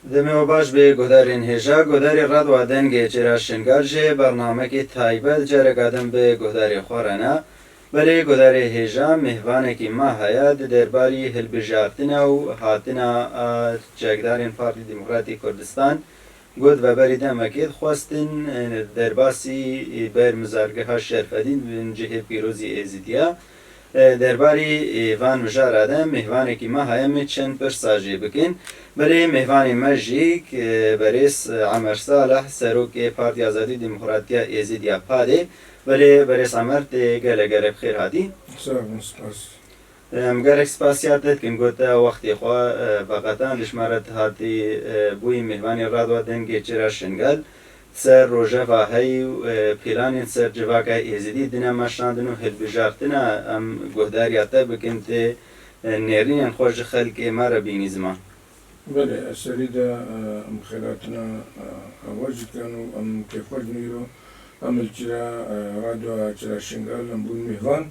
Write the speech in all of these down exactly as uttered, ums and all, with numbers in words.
Demê we baş bê guhdarên hêja, guhdarê Radwa Dengê Çêra Şingal jê bernamekî taybet careka din bi guhdarê xwe re ne. Belê guhdarê hêja mêvanekî me heye di derbarî hilbijartina û hatina a çekdarên Partî Demokratîk Kurdistan got, veberî demekê dixwestin, e, derbasî bermizargeha Şerfedîn bin cihê pîrozî Êzidiya. E, derbarî, e, van mijara de mêvanekî me heye, em ê çend pirsa jê bikin. Belê mêvanê me jî, e, berêz, e, Emer Salih, serokê Partiya Azadî û Demokratiya Êzidiya PADê. Belê berêz Emer, tê gelek gelek bi xêr hatî. Sağ olun, spas. Em gelek spasiya te dikin, ku te wextê xwe, e, veqetand, ji me re hatî, e, bûyî mêvanê Radwa Dengê Çêra Şingal. Ser rojeva heyî û, e, pîlanên ser civaka Êzidî dine meşandin û hilbijartina em guhdariya te bikin, tê, e, nêrînên xwe ji xelkê me re bînî ziman. Belê, ez serî de, e, em xêlatina, e, hewa jî dikin û em kêfxweş bin îro. Em li Çira, e, Radyoya Çira Şingal em bûn mêvan.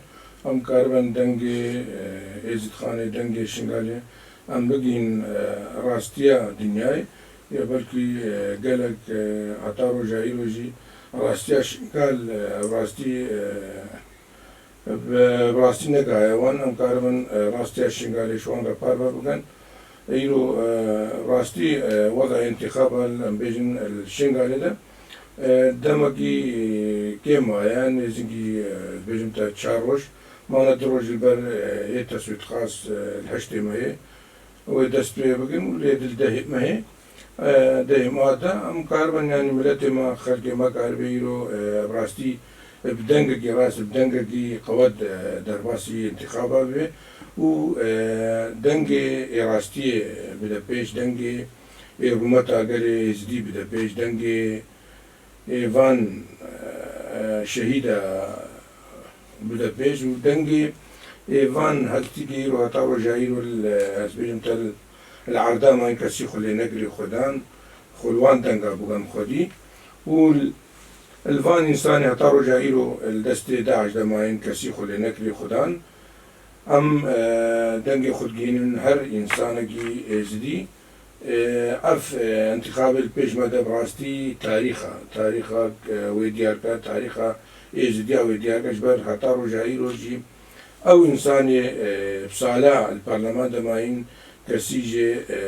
Em karibin dengê, e, Êzîdxanê, dengê Şingalê em bigihîn, e, rastiya dinyayê. Ya belkî, e, gelek, e, heta roja îro jî rastiya Şingal, e, rastî, e, bi, bi rastî negaye wan, em karibin, e, rastiya Şingalê ji wan re parve bikin. Îro, e, rastî, e, weda întîxaba, em bêjin, e, li Şingalê de, e, demekî, e, kêm maye, nêzîkî, e, bêjim te çar roj, mane du roj li ber, e, yê teswîtxas, e, li heştê mehê wê dest pê bikin û lê di dehê mehê, e, dehê meha de em karibin, yanî miletê me, xelkê me karibe îro, e, bi rastî, e, bi dengekî rast, bi dengekî qewet, e, derbasî întîxaba bibe û, e, dengê ê rastiyê bide pêş, dengê ê rûmeta gelê Êzidî bide pêş, dengê ê van, e, şehîda bide pêş û dengê ê van hestî ke îro heta roja îro li, ez bêjim te, li erda mayîn kesî xwe lê nekirî xwedan, xwe li wan denga bigan xwedî û li, li van însanê heta roja îro li destê DAIŞ de mayîn kesî xwe lê nekirî xwedan. Em, e, dengê xwe digihînin her însanekî Êzidî. E, ev, e, întîxabê li pêş me de bi rastî tarîxa, tarîxa, e, wê diyar ke, tarîxa Êzidiya wê diyar ke, ji ber heta roja îro jî ew însanê, e, bi sala li parleman de mayîn, kesî jê, e,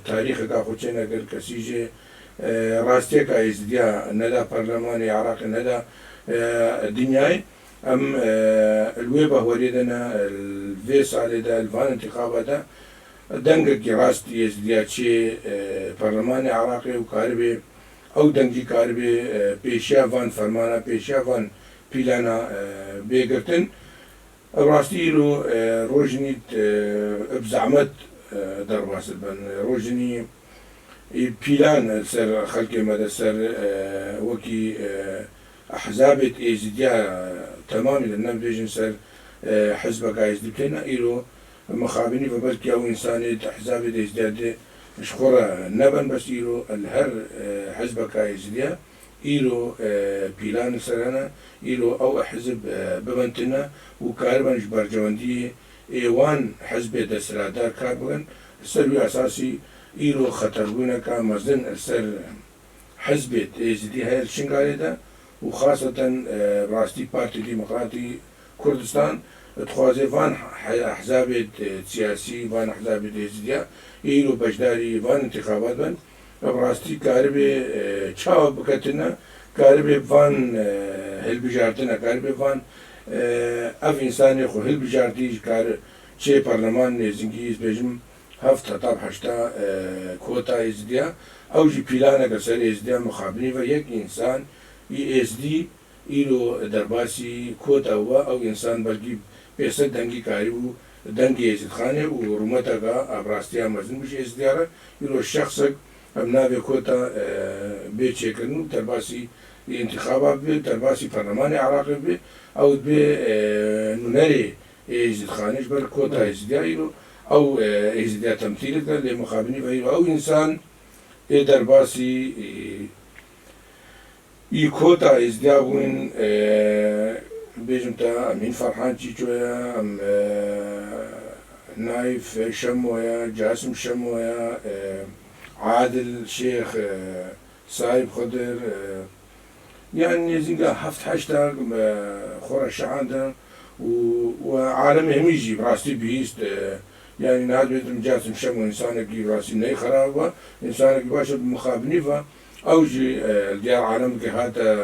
tarîxeka xwe çênekir, kesî jê, e, rastiyeka Êzidiya neda parlemanê Iraqê, neda, e, dinyayê. Em, e, li wê bahweriyê de ne, li vê salê de, li van întîxaba de dengekî rast Êzidiya çê, e, parlemanê Iraqê û karibê ew dengî karibê, e, pêşiya van fermana, pêşiya van pîlana, e, bê girtin. Ev rastî îro, e, rojinî, e, bi zehmet, e, derbas dibin. Rojinî Ê pîlan ser xelkê me de ser, e, wekî, e, ehzabê Êzidiya temamî de nebêjin ser, e, hizbeka Êzidî têne îro mixabinî ve belkî ew însanê di ehzabê Êzidiya de ji xwe re nebin, bes îro li her, e, hizbeka Êzidiya îro, e, pîlan li ser hene, îro ew hizb, e, bibin tune û karibin ji berjewendiyê ê wan hizbê desthilatdar kar bikin. Li ser wî esasî îro xeterbûneke mezin li ser hizbê Êzidî heye li Şingalê de û xaseten, e, rastî Partî Demokratî Kurdistan dixwaze van he-, ehzabê, e, siyasî, van ehzabê Êzidiya îro beşdarî van întîxabat bin. Ev rastî karibê, e, çawa biketine, karibê van, e, hilbijartine, karibê van, e, ev însanê xwe hilbijartî ji kar çê parleman nêzîkî, ez bêjim, heft heta bi heşta, e, kota Êzidiya. Ew jî pîlaneke ser Êzidiya mixabinî ve yek însan î Êzidî îro derbasî kota we, ew însan belkî pênc sed dengî karîbû dengê Êzîdxanê û rûmeteka ev rastiya mezin bû ji Êzidiya re. Îro şexsek em navê kota, e, bê çêkirin û derbasî întîxaba bibe, derbasî perlemanê Iraqê bibe, ew dibe, e, nûnerê Êzîdxanê ji ber kota Êzidiya îro ew, e, Êzidiya temtîl dike, lê mixabinî ve îro ew însan ê derbasî, e, Î kota Êzdiya bûn, e, bêjim te, Emîn Ferhan Çîço ye, em, e, Naîf Şemo ye, Casim Şemo ye, e, Adil Şêx, e, Sahîb Xidir, e, yanî nêzîka heft heşt e, xwe re şiandin û, û alemê hemî jî bi rastî bihîst, e, yanî niha dibêjim Casim Şemo însanekî bi rastî neyê xerab e, însanekî baş e bi mixabinî ve, ew jî, e, li diyar alemekê hate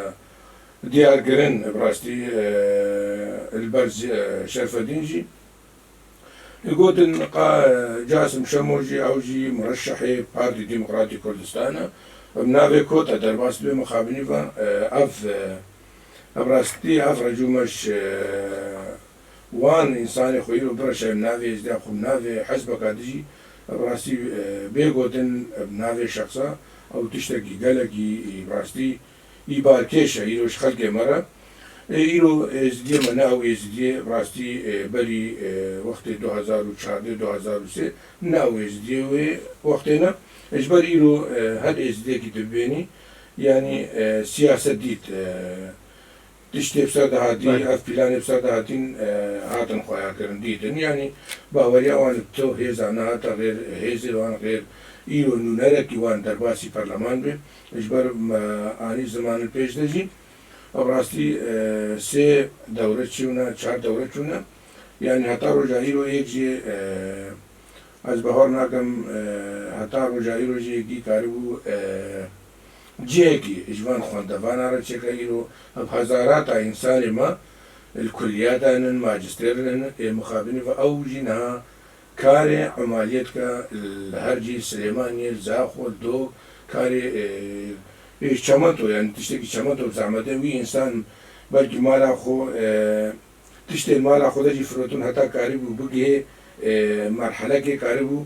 diyarkirin, bi rastî, e, li ber zî-, e, Şerfedîn jî. Gotin ka Casim Şemo jî, ew jî murişehê Partî Demokratî Kurdistan e. Bi navê Kota derbas dibe mixabinî ve, e, ev, e, ev rastî, ev recûmeş, e, wan însanê xwe îro bireşe bi navê êzdiya xwe, bi navê hizbeka dijî, ev rastî, e, bê gotin, e, bi navê şexsa, ew tiştekî gelekî, e, bi rastî, îbarkêş e îro ji xelkê me re. Ê, îro êzidiyê me ne ew êzidiyê rastî, ê, berî, ê, wextê du hezar û çardeh du hezar û sê ne ew êzidiyê wê wextê ne. Ê, ji ber îro, ê, her êzidiyekî tu bibênî, yanî, ê, siyaset dît, ê, tiştê bi ser de hatî, Belê. ev planê bi ser de hatîn, ê, hatin xweyakirin, dîtin. Yanî baweriya wan li tu hêza nehate xêr, hêzê wan xêr, îro nûnerekî wan derbasî perleman be. Ji ber me anî ziman li pêş de jî, ev rastî, e, sê dewre çûne, çar dewre çûne. Yanî heta roja îro yek jî, e, ez bahar nakim, e, heta roja îro jî yekî karibû, e, cihekî ji van xwendevana re çêke. Îro ev hezarata însanê me li kulliyata nin, majistêr nin, ê mixabinî ve ew jî niha karê emaliyê dike li her cî, Silêmaniyê, li Zaxo, li Dok, karê, e, ê çemento, yanî tiştekî çemento bi zehmet e, wî însan belkî mala xwe, e, tiştên mala xwe de jî firotin heta karîbû bigihê, e, merhelekê karîbû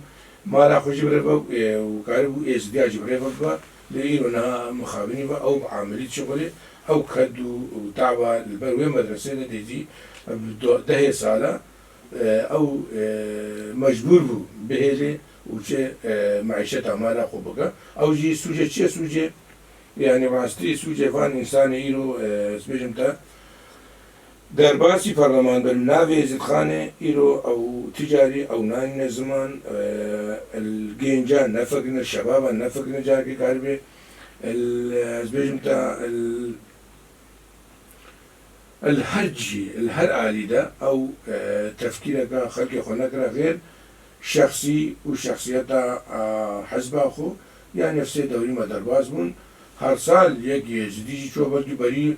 mala xwe jî birêve, e, û karîbû êzidiya jî birêve bibe. Lê îro niha mixabinî ve ew bi amelî dişixulê, ew ked û, û tawa li ber wê medresê de dê jî, e, bi do-, dehê sala, e, ew, e, mecbûr bû bihêlê û çi, e, meîşeta mala xwe bike. Ew jî sûcê çi ye? Sûcê, yanî rastî sûcê van însanê îro, e, ez bêjim te, derbasî perleman bin navê Êzidxanê îro ew ticarî ew nanîne ziman, e, li gêncan nefikirine, şebaban nefikirine, carekê karibê, li, ez bêjim te, li Li her cihî, li her alî de ew, e, tefkîreka xelkê xwe nekire xêr, şexsî û şexsiyeta, a, hizba xwe, yanî ev sê dewrî me derbas bûn. Her sal yek Êzidî jî çû, belkî berî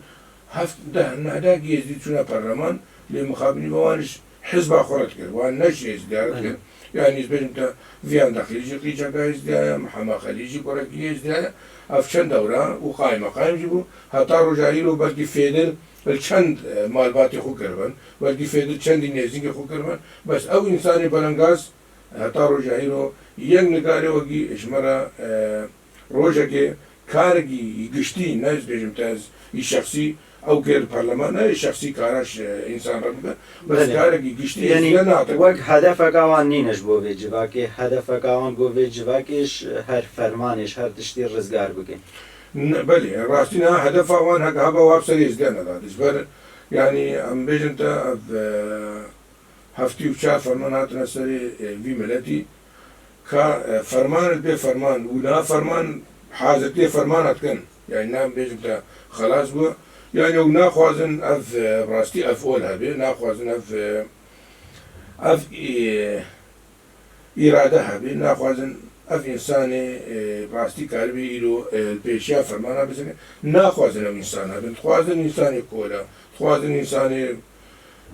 heft, deh, neh, deh Êzidî çûne perleman, lê mixabinî ve wan ji hizba xwe re dikir, wan ne ji Êzidiya re dikir. Belê. Yanî ez bêjim te, Viyan Dexilî jî qîçeka Êzidiya ye, Mihema Xelîl jî kurekî Êzidiya ye. Ev çend dewra û qaymeqayim jî bû. Heta roja îro belkî fêdil li çend, e, malbatê xwe kiribin, belkî fêdil çendî nêzîkê xwe kiribin. Bes ew însanê belengaz heta roja îro yek nikare wekî ji me re, e, rojekê karekî giştî, ne ez bêjim te ez î şexsî, ew kêr parleman nayê şexsî kara ji însan re bike. Bes Belê. karekî giştî Yanî êzidiya nate. wek hedefeka wan nîne ji bo vê civakê, hedefeka wan bo vê civakê ji her fermanê, ji her tiştî rizgar bike. Ne, belê, rastî niha hedefa wan heke hebe wa bi ser êzidiya nedadî. Ji ber, yanî em bêjin te ev, e, heftî û çar ferman hatine serê, e, vî miletî. Ka, e, ferman li bê ferman û niha ferman hazirtiyê fermana dikin. Yanî niha bêjim te xelas bû. Yanî ew naxwazin ev, e, rastî ev ol hebe, naxwazin ev, e, ev, e, îrade hebe, naxwazin ev însanê, e, rastî karibe îro, e, pêşiya fermana bisekine. Naxwazin ew însan hebin. Dixwazin însanê kole, dixwazin însanê,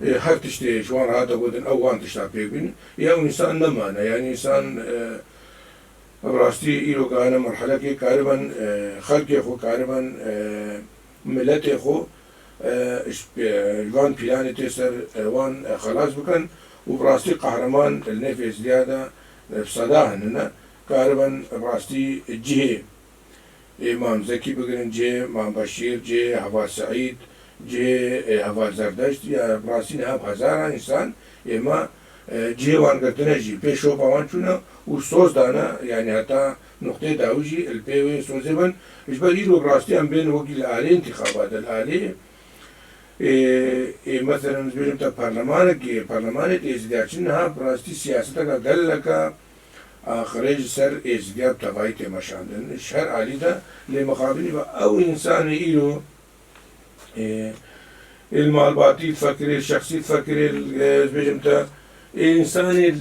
e, her tiştê ji wan re hate gotin, ew wan tişta pê bînin. Ya ew însan nemane. Yanî însan, e, bi rastî îro gihane merhelekê karibin, e, xelkê xwe karibin, e, miletê xwe, e, ji, e, ji van pîlanê tê ser, e, wan, e, xelas bikin û bi rastî qehreman li nêv êzdiya de, e, bi seda hinine, karibin bi rastî cihê ê Mam Zekî bigirin, cihê Mam Beşîr, cihê Heval Seîd, cihê, e, Heval Zerdeşt, ya bi rastî niha bi hezara însan ê me, e, cihê wan girtine jî, pê şopa wan çûne û soz dane, yanî heta nuqteyê dawî jî li pê wê sozê bin. Ji ber îro bi rastî em bên wekî li alê întîxabat de, li alê, e, e, meselen, ez bêjim te parlemanekê, parlemanê êzidiya çi niha bi rastî siyaseteka geleka axirê ji ser Êzidiya bi tevayî tê meşandin. Ji her alî de lê mixabinî ve ew însanê îro, e, ê li malbatî difekirê, şexsî difekirê, e, ez bêjim te, ê însanê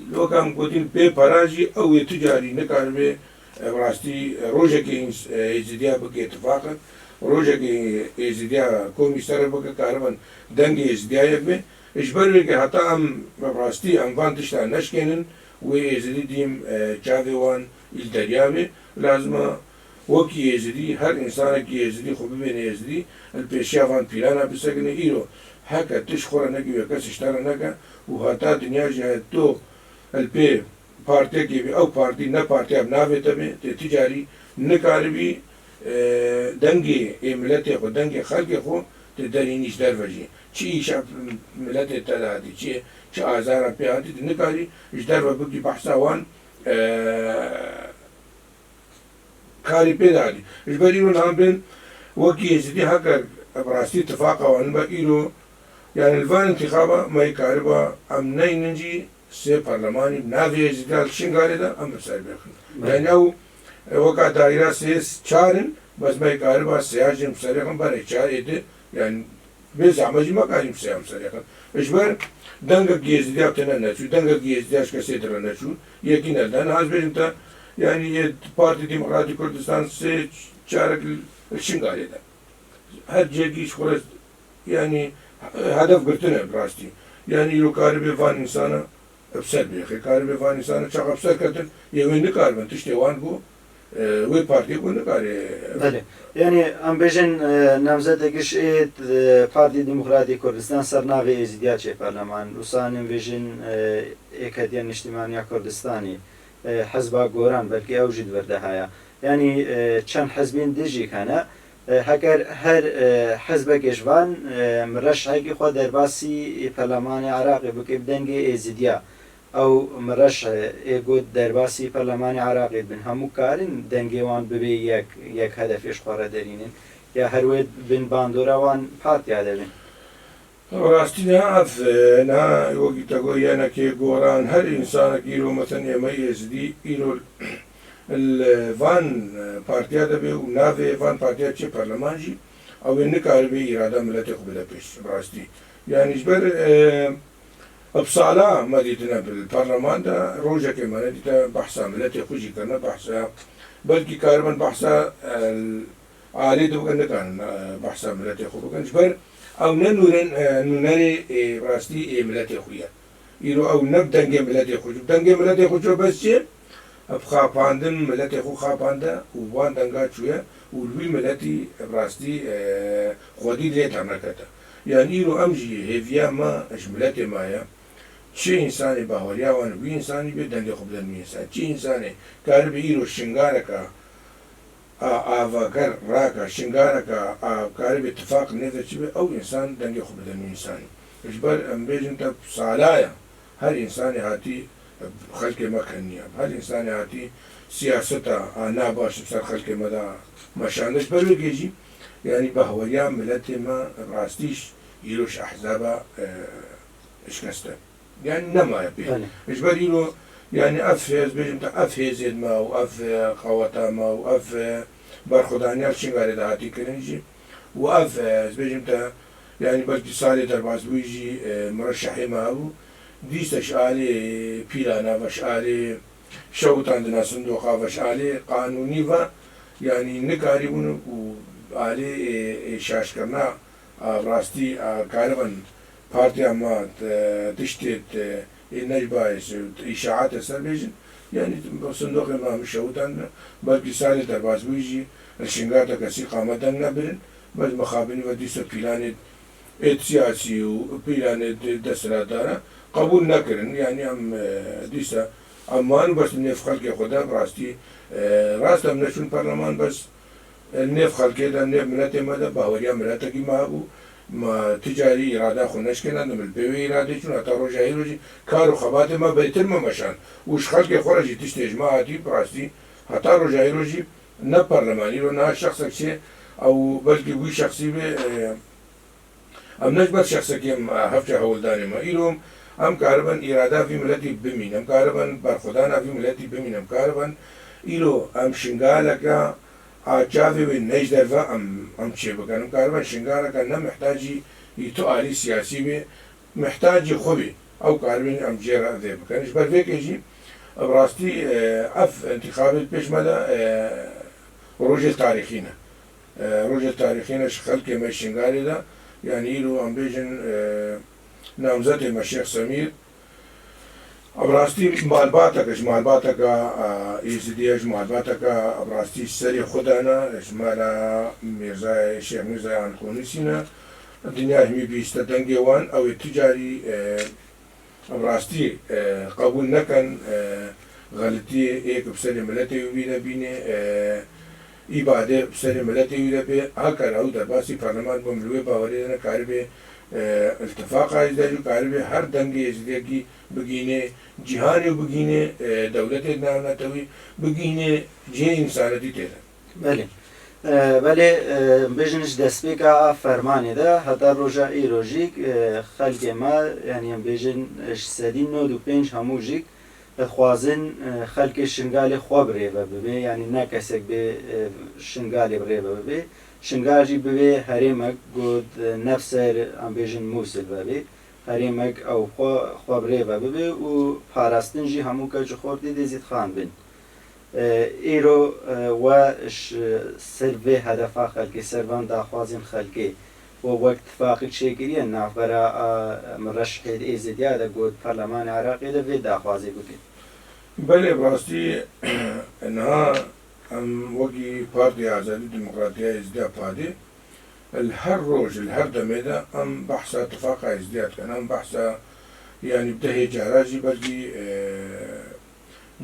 weka min gotî bê pera jî ew ê tu carî nikaribe, e, bi rastî rojekê ins-, e, Êzidiya bike tifaqek, rojekê Êzidiya komî ser bike, karibin dengê Êzidiya yek be. Ji ber wê ke heta em bi rastî em van tişta neşkênin, wê Êzidî dîm, e, çavê wan î li derya bê. Lazim e wekî Êzidî, her însanekî Êzidî xwe bibêne Êzidî, li pêşiya van pîlana bisekine. Îro heke tu ji xwe re nekî, wê kes ji te re neke û heta dinya jî heye tu li pê partiyekê bî, ew partî ne partiya bi navê te bê, tê tu carî nikaribî, e, dengê ê miletê xwe, dengê xelkê xwe tê derînî ji derve jî. Çi îşa miletê te de hatî, çi, çi azara pê hatî, tu nikarî ji derve bikî behsa wan, e, karî pê de hatî. Ji ber îro niha bên wekî Êzidî heger bi rastî tifaqa wan be îro, yani li van întîxaba me yê kariba em neynin jî sê parlemanî bi navê Êzîdiya li Şingalê de em bi ser bêxin. Belê. Yani ew, e, weka daîra sê çar in, bes me yê kariba sêya jî em bi serê xin berê çar ê di, yani bê zehmet jî me karî em sêya em serê xin. Ji ber dengek Êzîdiya tune neçû, dengek Êzîdiya ji kesê dire neçû, yekî neda. Niha ez bêjim te, yani yê Partî Demokratîk Kurdistan sê çarek li Şingalê de. Her cihekî ji xwe re, yani, hedef girtine bi rastî. Yani îro karibê van însana bi ser bêxê, karibê van însana çaxa bi ser ketin, yê wê nikaribin tiştê wan ku, e, wê partiyê ku nikare. Belê. Yani em bêjin, e, namzetê giş ê, e, Partî Demokratîk Kurdistan ser navê Êzîdiya çê perleman. Wisa em bêjin, e, Êketiya Niştimaniya Kurdistanî, e, Hizba Goran, belkî ew jî di vir de heye. Yani, e, çend hizbên din jî hene. E, heger her, e, hizbekê ji van, e, mireşehekî xwe derbasî Perlemanê Iraqê bike bi dengê Êzidiya, ew mireşehê ê ku derbasî Perlemanê Iraqê bin, hemû karin dengê wan bibe yek, yek hedefê ji xwe re derînin, ya her wê bin bandora wan partiya de bin? Rastî niha ev, e, niha wekî te got, yenekê goran, her însanek îro, meten êmey Êzidî, îro li van, e, partiya de be û navê van partiya çê perleman jî, ew ê nikaribe îrada miletê xwe bide pêş, bi rastî. Yani ji ber, e, bi sala me dîtine bi perleman de, rojekê me nedîte behsa miletê xwe jî kirine, behsa, belkî karibin behsa, e, alê de bikin, nikarin, e, behsa miletê xwe bikin. Ji ber ew ne nûrên, e, nûnerê, e, rastî ê miletê xwe ye. Îro ew ne bi dengê miletê xwe, bi dengê miletê xwe çû bes çi? Bi xapandin miletê xwe xapande û wan denga çûye û li wî miletî bi rastî, e, xwedî lê dernekete. Yani îro em jî hêviya me ji miletê me ye. Çi însanê bahweriya wan wî însanî bê, dengê xwe bidin wî însanî. Çi însanê karibe îro şingareka a, avaker raka, şingareka a, karibê tifaq nêve çi be, ew însan dengê xwe bide nû însanî. Ji ber em bêjin te salaya her însanê hatî xelkê me keniya, her însanê hatî siyaseta a nabaş bi ser xelkê me de meşande. Ji ber wê jî, yani bahweriya miletê me rastî îro ji ehzaba, e, şikeste. Yani nemaye pê. Belê. Ji ber îro, yani ev, ez bêjim te, ev hêzên me û ev, e, qeweta me û ev, e, berxwedaniya li Şingalê de hatî kirin jî û ev, e, ez bêjim te, yani belkî salê derbasbûyî jî, e, mireşehê me hebû. Dîsa ji alê pîlana ve, ji alê şewitandina sindoqa ve, ji alê qanûnî ve, yani nikarîbûn û alê, e, e, şaşkirina, a, rastî, a, karibin partiya me, e, tiştê, e, ê ne ji bayê, e, îşaetê ser bêjin. Yani sindoqê me hemû şewitandine. Belkî salê derbasbûyî jî li Şingal de kesî qamet de nebirin. Bes mixabinî ve dîsa pîlanê êt siyasî û pîlanê de-, desthilatdara qebûl nekirin. Yani em, e, dîsa em man û bes nêv xelkê xwe de bi rastî, e, rast em neçûn perleman bes, e, nêv xelkê de, nêv miletê me de bahweriya miletekî me hebû. Me ti carî îrada xwe neşkênand, em li pê wê îradê çûn heta roja îro jî kar û xebatê me bêtir me meşand û ji xelkê xwe re jî tiştê ji me hatî bi rastî heta roja îro jî ne perlemanî ro niha şexsek çê ew belkî wî şexsî be, e, Em ne ji ber şexsekî em, e, hevça hewldanê me. Îro em Em karibin îrada vî miletî bimîn, em karibin berxwedana vî miletî bimîn, em karibin îro em Şingaleke a çavê wê ne ji derve em, em çêbikin. Em karibin Şingaleke ne mihtacî tu alî siyasî bê, mihtacî xwe bê. Ew karibin em jê re vê bikin. Ji ber vê kê jî, bi rastî, e, ev întîxabê di pêş me de, e, rojê tarîxî ne. E, rojê tarîxî ne ji xelkê me Şingalê de. Yanî îro em bêjin, e, namzetê me Şêx Semîr, bi rastî malbateke, ji malbateke, e, Êzidiya, ji malbateke, bi rastî serê xwe dana, ji mala Mîrzayê, Şêx Mîrzayê Ankonîsî ne. Dinya hemî bihîste dengê wan, ew ê tu carî, e, bi rastî, e, qebûl nekin, e, xelitiyê ê ku bi serê miletê wî de bîne, e, îbadê bi serê miletê wî de bê, hakera ew derbasî parleman bû, em li wê bawerê de ne, karibê, e, iltifaqa Êzidî jî, karibê her dengê Êzidiyekî bigihînê cîhanê û bigihînê, e, dewletê navnetewî, bigihînê cihê însanetî tê de. Belê. E, belê, e, bêjin ji destpêka a fermanê de heta roja îro jî, e, xelkê me, yanî em bêjin, e, ji sedî nod û pênc hemû jî dixwazin, e, xelkê Şingalê xwe bi rê ve bibe, yanî ne kesek bê, e, Şingalê bi rê ve bibe. Şingal jî bibe herêmek, got, e, ne bi ser, em bêjin, Mûsil ve bê. Herêmek ew xwe, xwe bi rê ve bibe û parastin jî hemû keç û xortî dê zîdxan bin. E, îro, e, we ji ser vê hedefa xelkê, ser van daxwazên xelkê, we wek tifaqek çêkiriye navbera a Mireşehê di Êzidiya de, got, Parlemanê Iraqê de vê daxwazê bikin? Belê, bi rastî, niha em wekî Partiya Azadî Demokratiya Êzidiya, PADê, li her roj, li her demê de em behsa tifaqa Êzidiya dikin. Em behsa, yanî bi dehê cara jî belkî, e,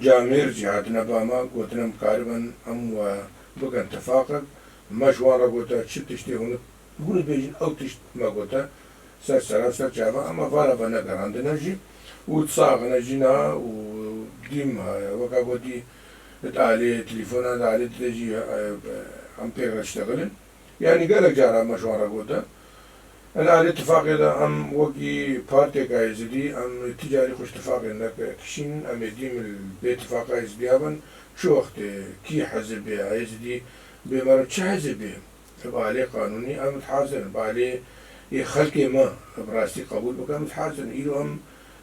camêr jî hatine ba me, gotine em karibin em we bikin tifaqek. Me ji wan re gote, çi tiştê hûn, hûn dibêjin ew tişt me gote, ser sera û ser çava, em eva re venegerandine jî û disaxine jî niha û dîm, e, weka gotî, di alê telefona, di alê dide jî, e, e, em pêk re diştexilin. Yanî gelek cara me ji wan re gote. Li alî tifaqê de em wekî partiyeka Êzidî, em ti carî xwe ji tifaqê nekişînin, em ê dîm li bê tifaqa Êzidiya bin. Çi wextê, kî hizib bê, Êzidî bê, meriv çi hizib bê, bi alê qanûnî em dihazir in, bi alê yê xelkê me bi rastî qebûl bike, em dihazir in. Îro em,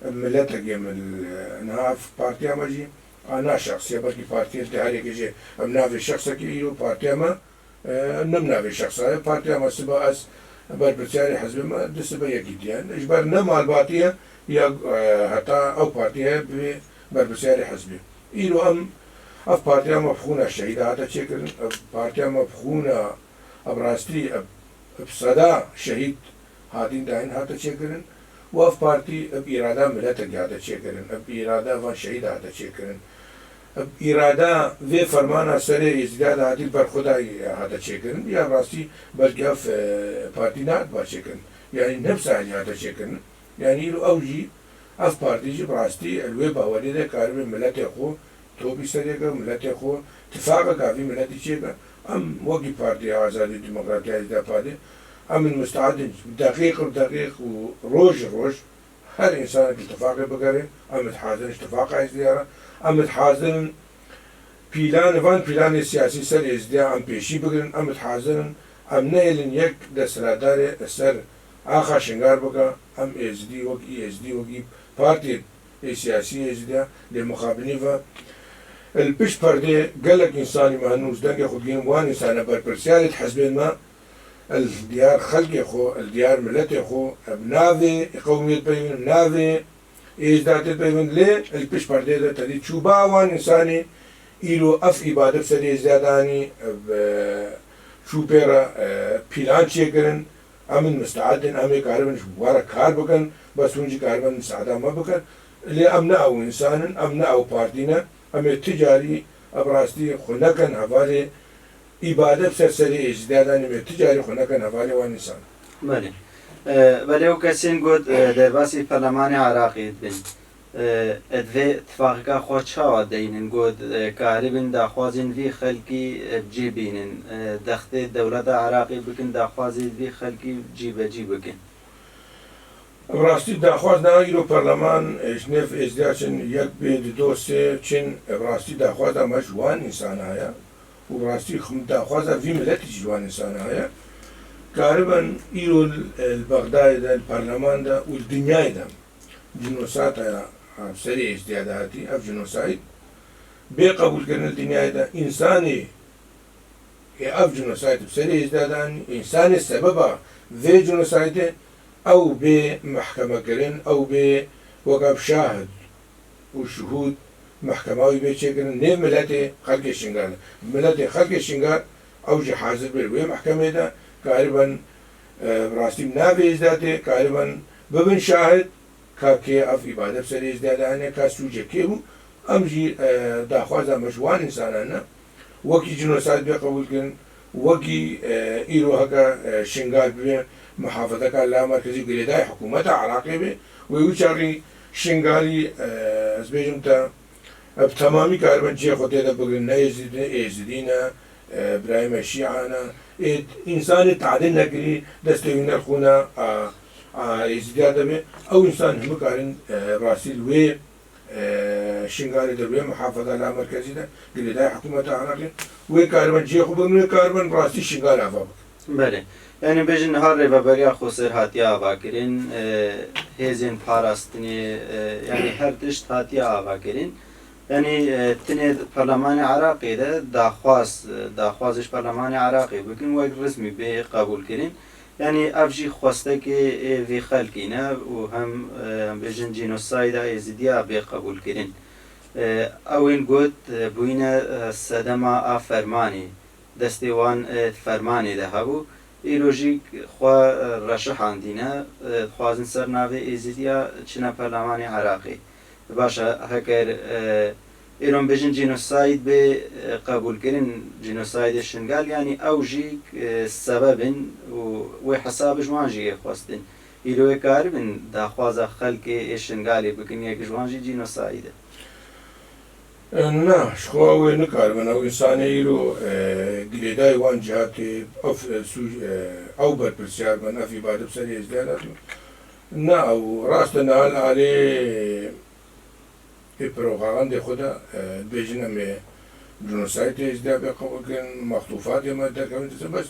em miletek ê min, niha ev partiya me jî a na şexsiya, belkî partiyên diharê ke jî em navê şexsekê, îro partiya me, e, ne bi navê şexsa ye. Partiya me siba ez berpirsyarê hizbê me, di sibe yekîtiye. Ji ber ne malbatî ye, ya, e, heta ew partiye bibê berpirsyarê hizbê. Îro em, ev partiya me bi xûna şehîda hate çêkirin, ev partiya me bi xûna, ev rastî, ev, ev seda şehîd hatîn dayîn hate çêkirin û ev partî bi îrada miletekî hate çêkirin, bi îrada van şehîda hate çêkirin, bi îrada vê fermana serê Êzidiya de hatî ber xwe dayî hate çêkirin. Ya rastî belkî ev, e, partî nehatiba çêkirin. Yanî ne bi sahlî hate çêkirin. Yanî îro ew jî, ev partî jî bi rastî li wê bawerê de karibe miletê xwe topî ser yek e, miletê xwe, tifaqeka vî miletî çêke. Em wekî Partiya Azadî û Demokratiya Êzidiya, PADê, em in musteed in deqîq bi deqîq û roj bi roj her însanek li tifaqê bigere. Em id hazir in ji tifaqa Êzidiya re. Em id hazir in pîlan, van pîlanê siyasî ser Êzidiya em pêşî bigirin. Em id hazir in em nehêlin yek desthilatdarê li ser axa Şingal bike. Em Êzidî wekî Êzidî, wekî partiyê ê siyasî Êzidiya lê mixabinî ve. Li pişt perdê gelek însanî me hene û ji dengê xwe digihînin, wan însane berpirsyarê di hizbên me, li diyar xelkê xwe, li diyar miletê xwe, bi navê qewmiyê dipeyivin, bi navê Êzdatê dipeyivin, lê li pişt perdê de tedî çûba wan însanî îro ev îbade bi serê Êzdiya danî, bi çû pê re, e, pîlan çêkirin. Em in misteed in, em ê karibin ji we re kar bikin, bes hûn jî karibin miseada me bikin. Lê em ne ew însan in, em ne ew partî ne. Em ê ti carî, em rastî xwe nekin hevalê îbade bi ser serê Êzidiya de, em ê ti carî xwe nekin hevalê wan însan. Belê. E, belê ew kesên got, e, derbasî Perlemanê Iraqê dibin. E, divê tifaqeka xwe çawa deynin? Got, e, karibin daxwazên vî xelkî, e, bi cî bînin. E, dextê dewleta Iraqê bikin, daxwazê vî xelkî cîbecî bikin. Bi rastî daxwaz na îro perleman, e, ji nêv êzdiya çin, yek bê, di do, sê çin, e, bi rastî daxwaza me ji wan însana ye û bi rastî xim-, daxwaza vî miletî jî ji wan însana ye. Karibin îro li, e, li Bexdayê de, li perleman de û li dinyayê de cînosata ya, ha, serê êzdiya de hatî, ev cînosayd bê qebûlkirin li dinyayê de, însanê Ê ev cînosayd bi serê êzdiya de anî, însanê sebeba vê cînosaydê ew bê mehkemekirin, ew bê wek ev şahid û şuhûd mehkema wî bê çêkirin, nê miletê xelkê Şingal e. Miletê xelkê Şingal ew jî hazir bin wê mehkemê de, karibin, e, bi rastî bi navê êzdiya tê, karibin bibin şahid, ka kê ev îbade bi serê êzdiya de hene, ka sûcê kê bû, em jî, e, daxwaza me ji wan însanan e. Wekî cînosayd bê qebûlkirin, wekî, e, îro heke, e, Şingal bibe muhafazeka la merkezî girêdayî hikûmeta Iraqê be, wê wî çaxî Şingalî, e, ez bêjim te, e, bi temamî karibin cihê xwe tê de bigirin, ne Êzidî, Êzidî ne, e, birayê me Şîa ne, ê însanê tadê nekirî, destê wî ne li xûna, a, a, Êzidiya de be, ew însan hemû karin, e, rastî li wê e, Şingalê de wê muhafaza la merkezî de girêdayî hikûmeta Iraqê wê karibin cihê xwe bibin, wê karibin rastî Şingal ava bikin. Belê. Yanî bêjin niha rêveberiya Xweser hatiye avakirin, e, hêzên parastinê, e, yanî her tişt hatiye avakirin. Yanî, e, tinê perlemanê Iraqê de daxwaz, e, daxwazê ji perlemanê Iraqê bikin wek resmî bê qebûlkirin. Yanî ev jî xwestekê ê vî xelkî ne û hem, e, em bêjin cînosayda Êzidiya bê qebûlkirin. E, ew ên got, e, bûyîne, e, sedema a fermanê, destê wan, e, di fermanê de hebû. Îro jî xwe, e, reşihandîne, e, dixwazin ser navê Êzidiya çine perlemanê Iraqê. Baş e, heker, e, îro em bêjin cînosayd bê, e, qebûlkirin, cînosaydê Şingal, yanî ew jî, e, sebeb in û wê hesab ji wan jî ê xwestin. Îro ê karibin daxwaza xelkê ê Şingalê bikin, yek ji wan jî cînosayd e. E, na, ji xwe ew ê nikaribin. Ew însanê îro, e, girêdayî wan cihatê, ev, e, sû-, e, ew berpirsiyar bin, ev îbade bi serê Êzdiya nekin. Na, ew rast e, niha li alê ê propagandê xwe de, e, dibêjin em ê cînosaydê Êzdiya bê qebûl kirin, mextûfatê me derkevin dizin, bes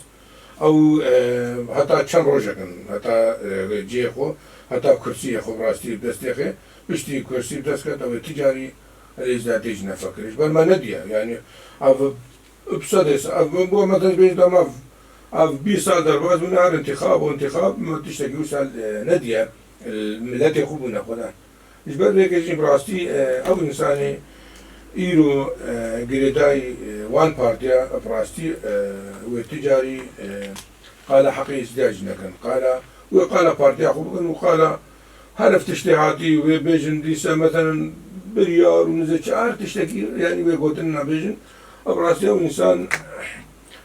ew, e, heta çend rojek in, heta, e, cihê xwe, heta kursiyê xwe bi rastî bi dest têxê, piştî kursî bi dest ket, ew ê ti carî Êzdiya tê jî nefekirin. Ji ber me nediye, yanî ev Bi sedê se-, ev, bo me te bêjim dema ev, ev bîst sal derbas bûne, her întîxab û întîxab me tiştekî wisa, e, nediye, e, miletê xwe bûne xwe de. Ji ber vê yekê jî bi rastî, e, ew însanê îro, e, girêdayî, e, wan partiya, bi rastî, e, wê ti carî, e, qala heqê Êzidiya jî nekin. Qala, wê qala partiya xwe bikin û qala her ev tiştê hatî wê bêjin dîse, meselen, biryar û nizê çi her tiştekî, yanî wê gotin nabêjin. Ev rastî ew însan,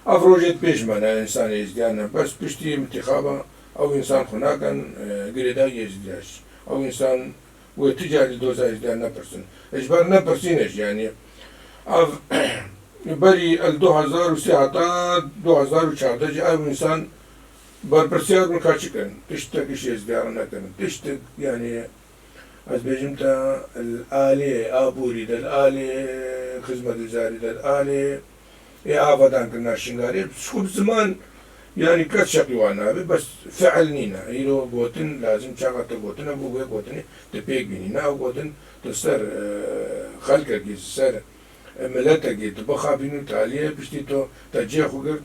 ev rojê di pêş me ne, însanê Êzidiyan ne. Bes piştî intîxaba ew însan xwe nakin, e, girêdayî Êzidiya jî. Ew însan wê ti carî doza Êzidiyan nepirsin. Ji ber nepirsîne jî, yanî ev berî li du hezar û sê heta du hezar û çardeh jî ev însan berpirsiyar bin ka çi kirin. Tiştek ji Êzidiyan nekirin. Tiştek, yanî ez bêjim te, li alê aborî de, li alê xizmetguzarî de, li alê ê avadankirina Şingalê, ji xwe bi ziman, yanî kes şeqî wan nabe, bes fiil nîne. Îro gotin lazim, çaxa te gotin hebû, wê gotinê tu pêk bînî. Na ew gotin tu ser, e, xelkekî, ser, e, miletekî tu bixapînî, tu aliyê piştî to, te cihê xwe girt,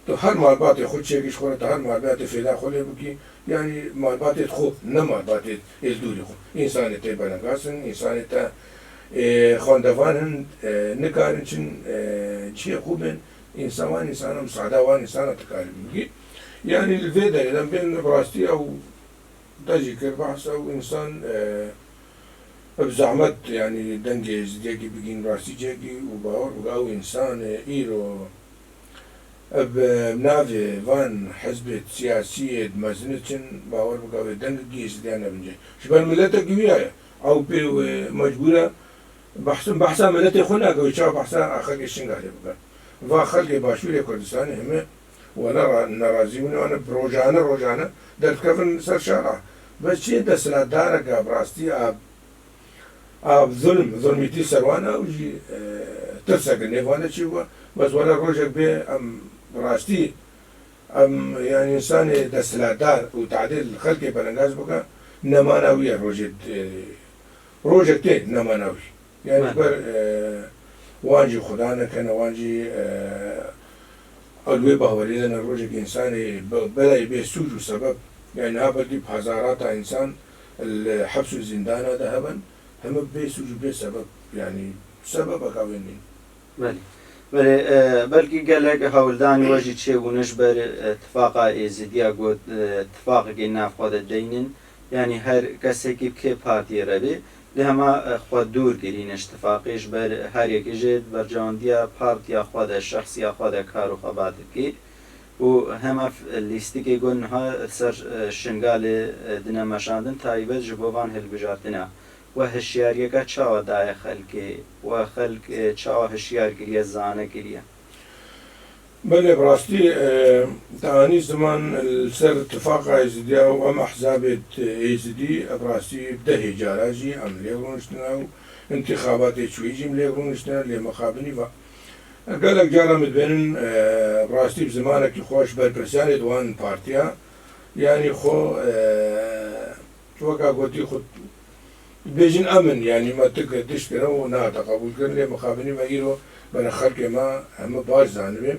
tu her malbatê xwe çêkî ji xwe re, tu her malbatê fêda xwe lê bikî, yanî malbatê xwe, ne malbatê ê li dûrî xwe. Însanê te belengas in, însanê te, ê, xwendevan in, e, nikarin çin, e, cihê xwe bên, însan wan însana, misaada wan însana tu karî bikî. Yanî li vê derê de bên bi rastî ew te jî kir behs, ew însan, e, bi zehmet, yanî dengê Êzidiyekî bigihîn rastî cihekî û bawer bike ew însanê îro bi navê van hizbê siyasiyê di mezin çin, bawer bike wê dengekî Êzidiya nebin cih. Ji ber miletekî wî ya ye. Ew pê wê mecbûr e behs-, behsa miletê xwe nake, wê çawa behsa xelkê Şingalê bike. Va xelkê Başûrê Kurdistanê heme wele ra-, nerazî bûne, wan bi rojane, rojane derdikevin ser şara. Bes çi desthilatdareke bi rastî a, a zulm, zulmîtî ser wan e, ew jî, e, tirseke nêv wan de çêbû. Bes wele rojek bê em bi rastî, em, yanî însanê desthilatdar û tadê li xelkê belengaz bike, nemana wî ye rojê, e, rojek tê nemana wî. Yani, ber, e, wan jî xuda nekene, wan jî, e, ew li wê bawerî de ne, rojek însanê be-, belê bê sûc û sebeb, yani, niha belkî bi hezarata însan li heps û zîndana de hebin, heme bê sûc û bê sebeb, yani, sebebeka wê nîn. Belê. Belê, e, belkî gelek hewldanî we jî çêbûne ji ber, e, tifaqa Êzidiya got, e, tifaqekê nav xwe de deynin. Yanî her kesekî bi kê partiyê re bê, lê hema, e, xwe dûr girîne ji tifaqê, ji ber her yekê jê di berjewendiya partiya xwe de, şexsiya xwe de kar û xebat dikê. Û hema f-, lîstikê ku niha ser, e, Şingalê, e, dine meşandin, taybet ji bo van hilbijartina. We hişyariyeke çawa daye xelkê? We xelk, e, çawa hişyar kiriye, zane kiriye? Belê, bi rastî, e, te anî ziman li ser tifaqa Êzidiya û em ehzabê Êzidî, bi rastî dehê cara jî em lê rûniştine û intixabatê çûyî jî em lê rûniştine, lê mixabinî va. Gelek cara min dibênin, e, bi rastî bi zimanekî xweş berpirsyarê di wan partiya, yanî xwe, e, weka gotî xwe dibêjin em in, yanî me tik tişt kire û nehate qebûlkirin, lê mixabinî me îro bere xelkê me heme baş zanibê.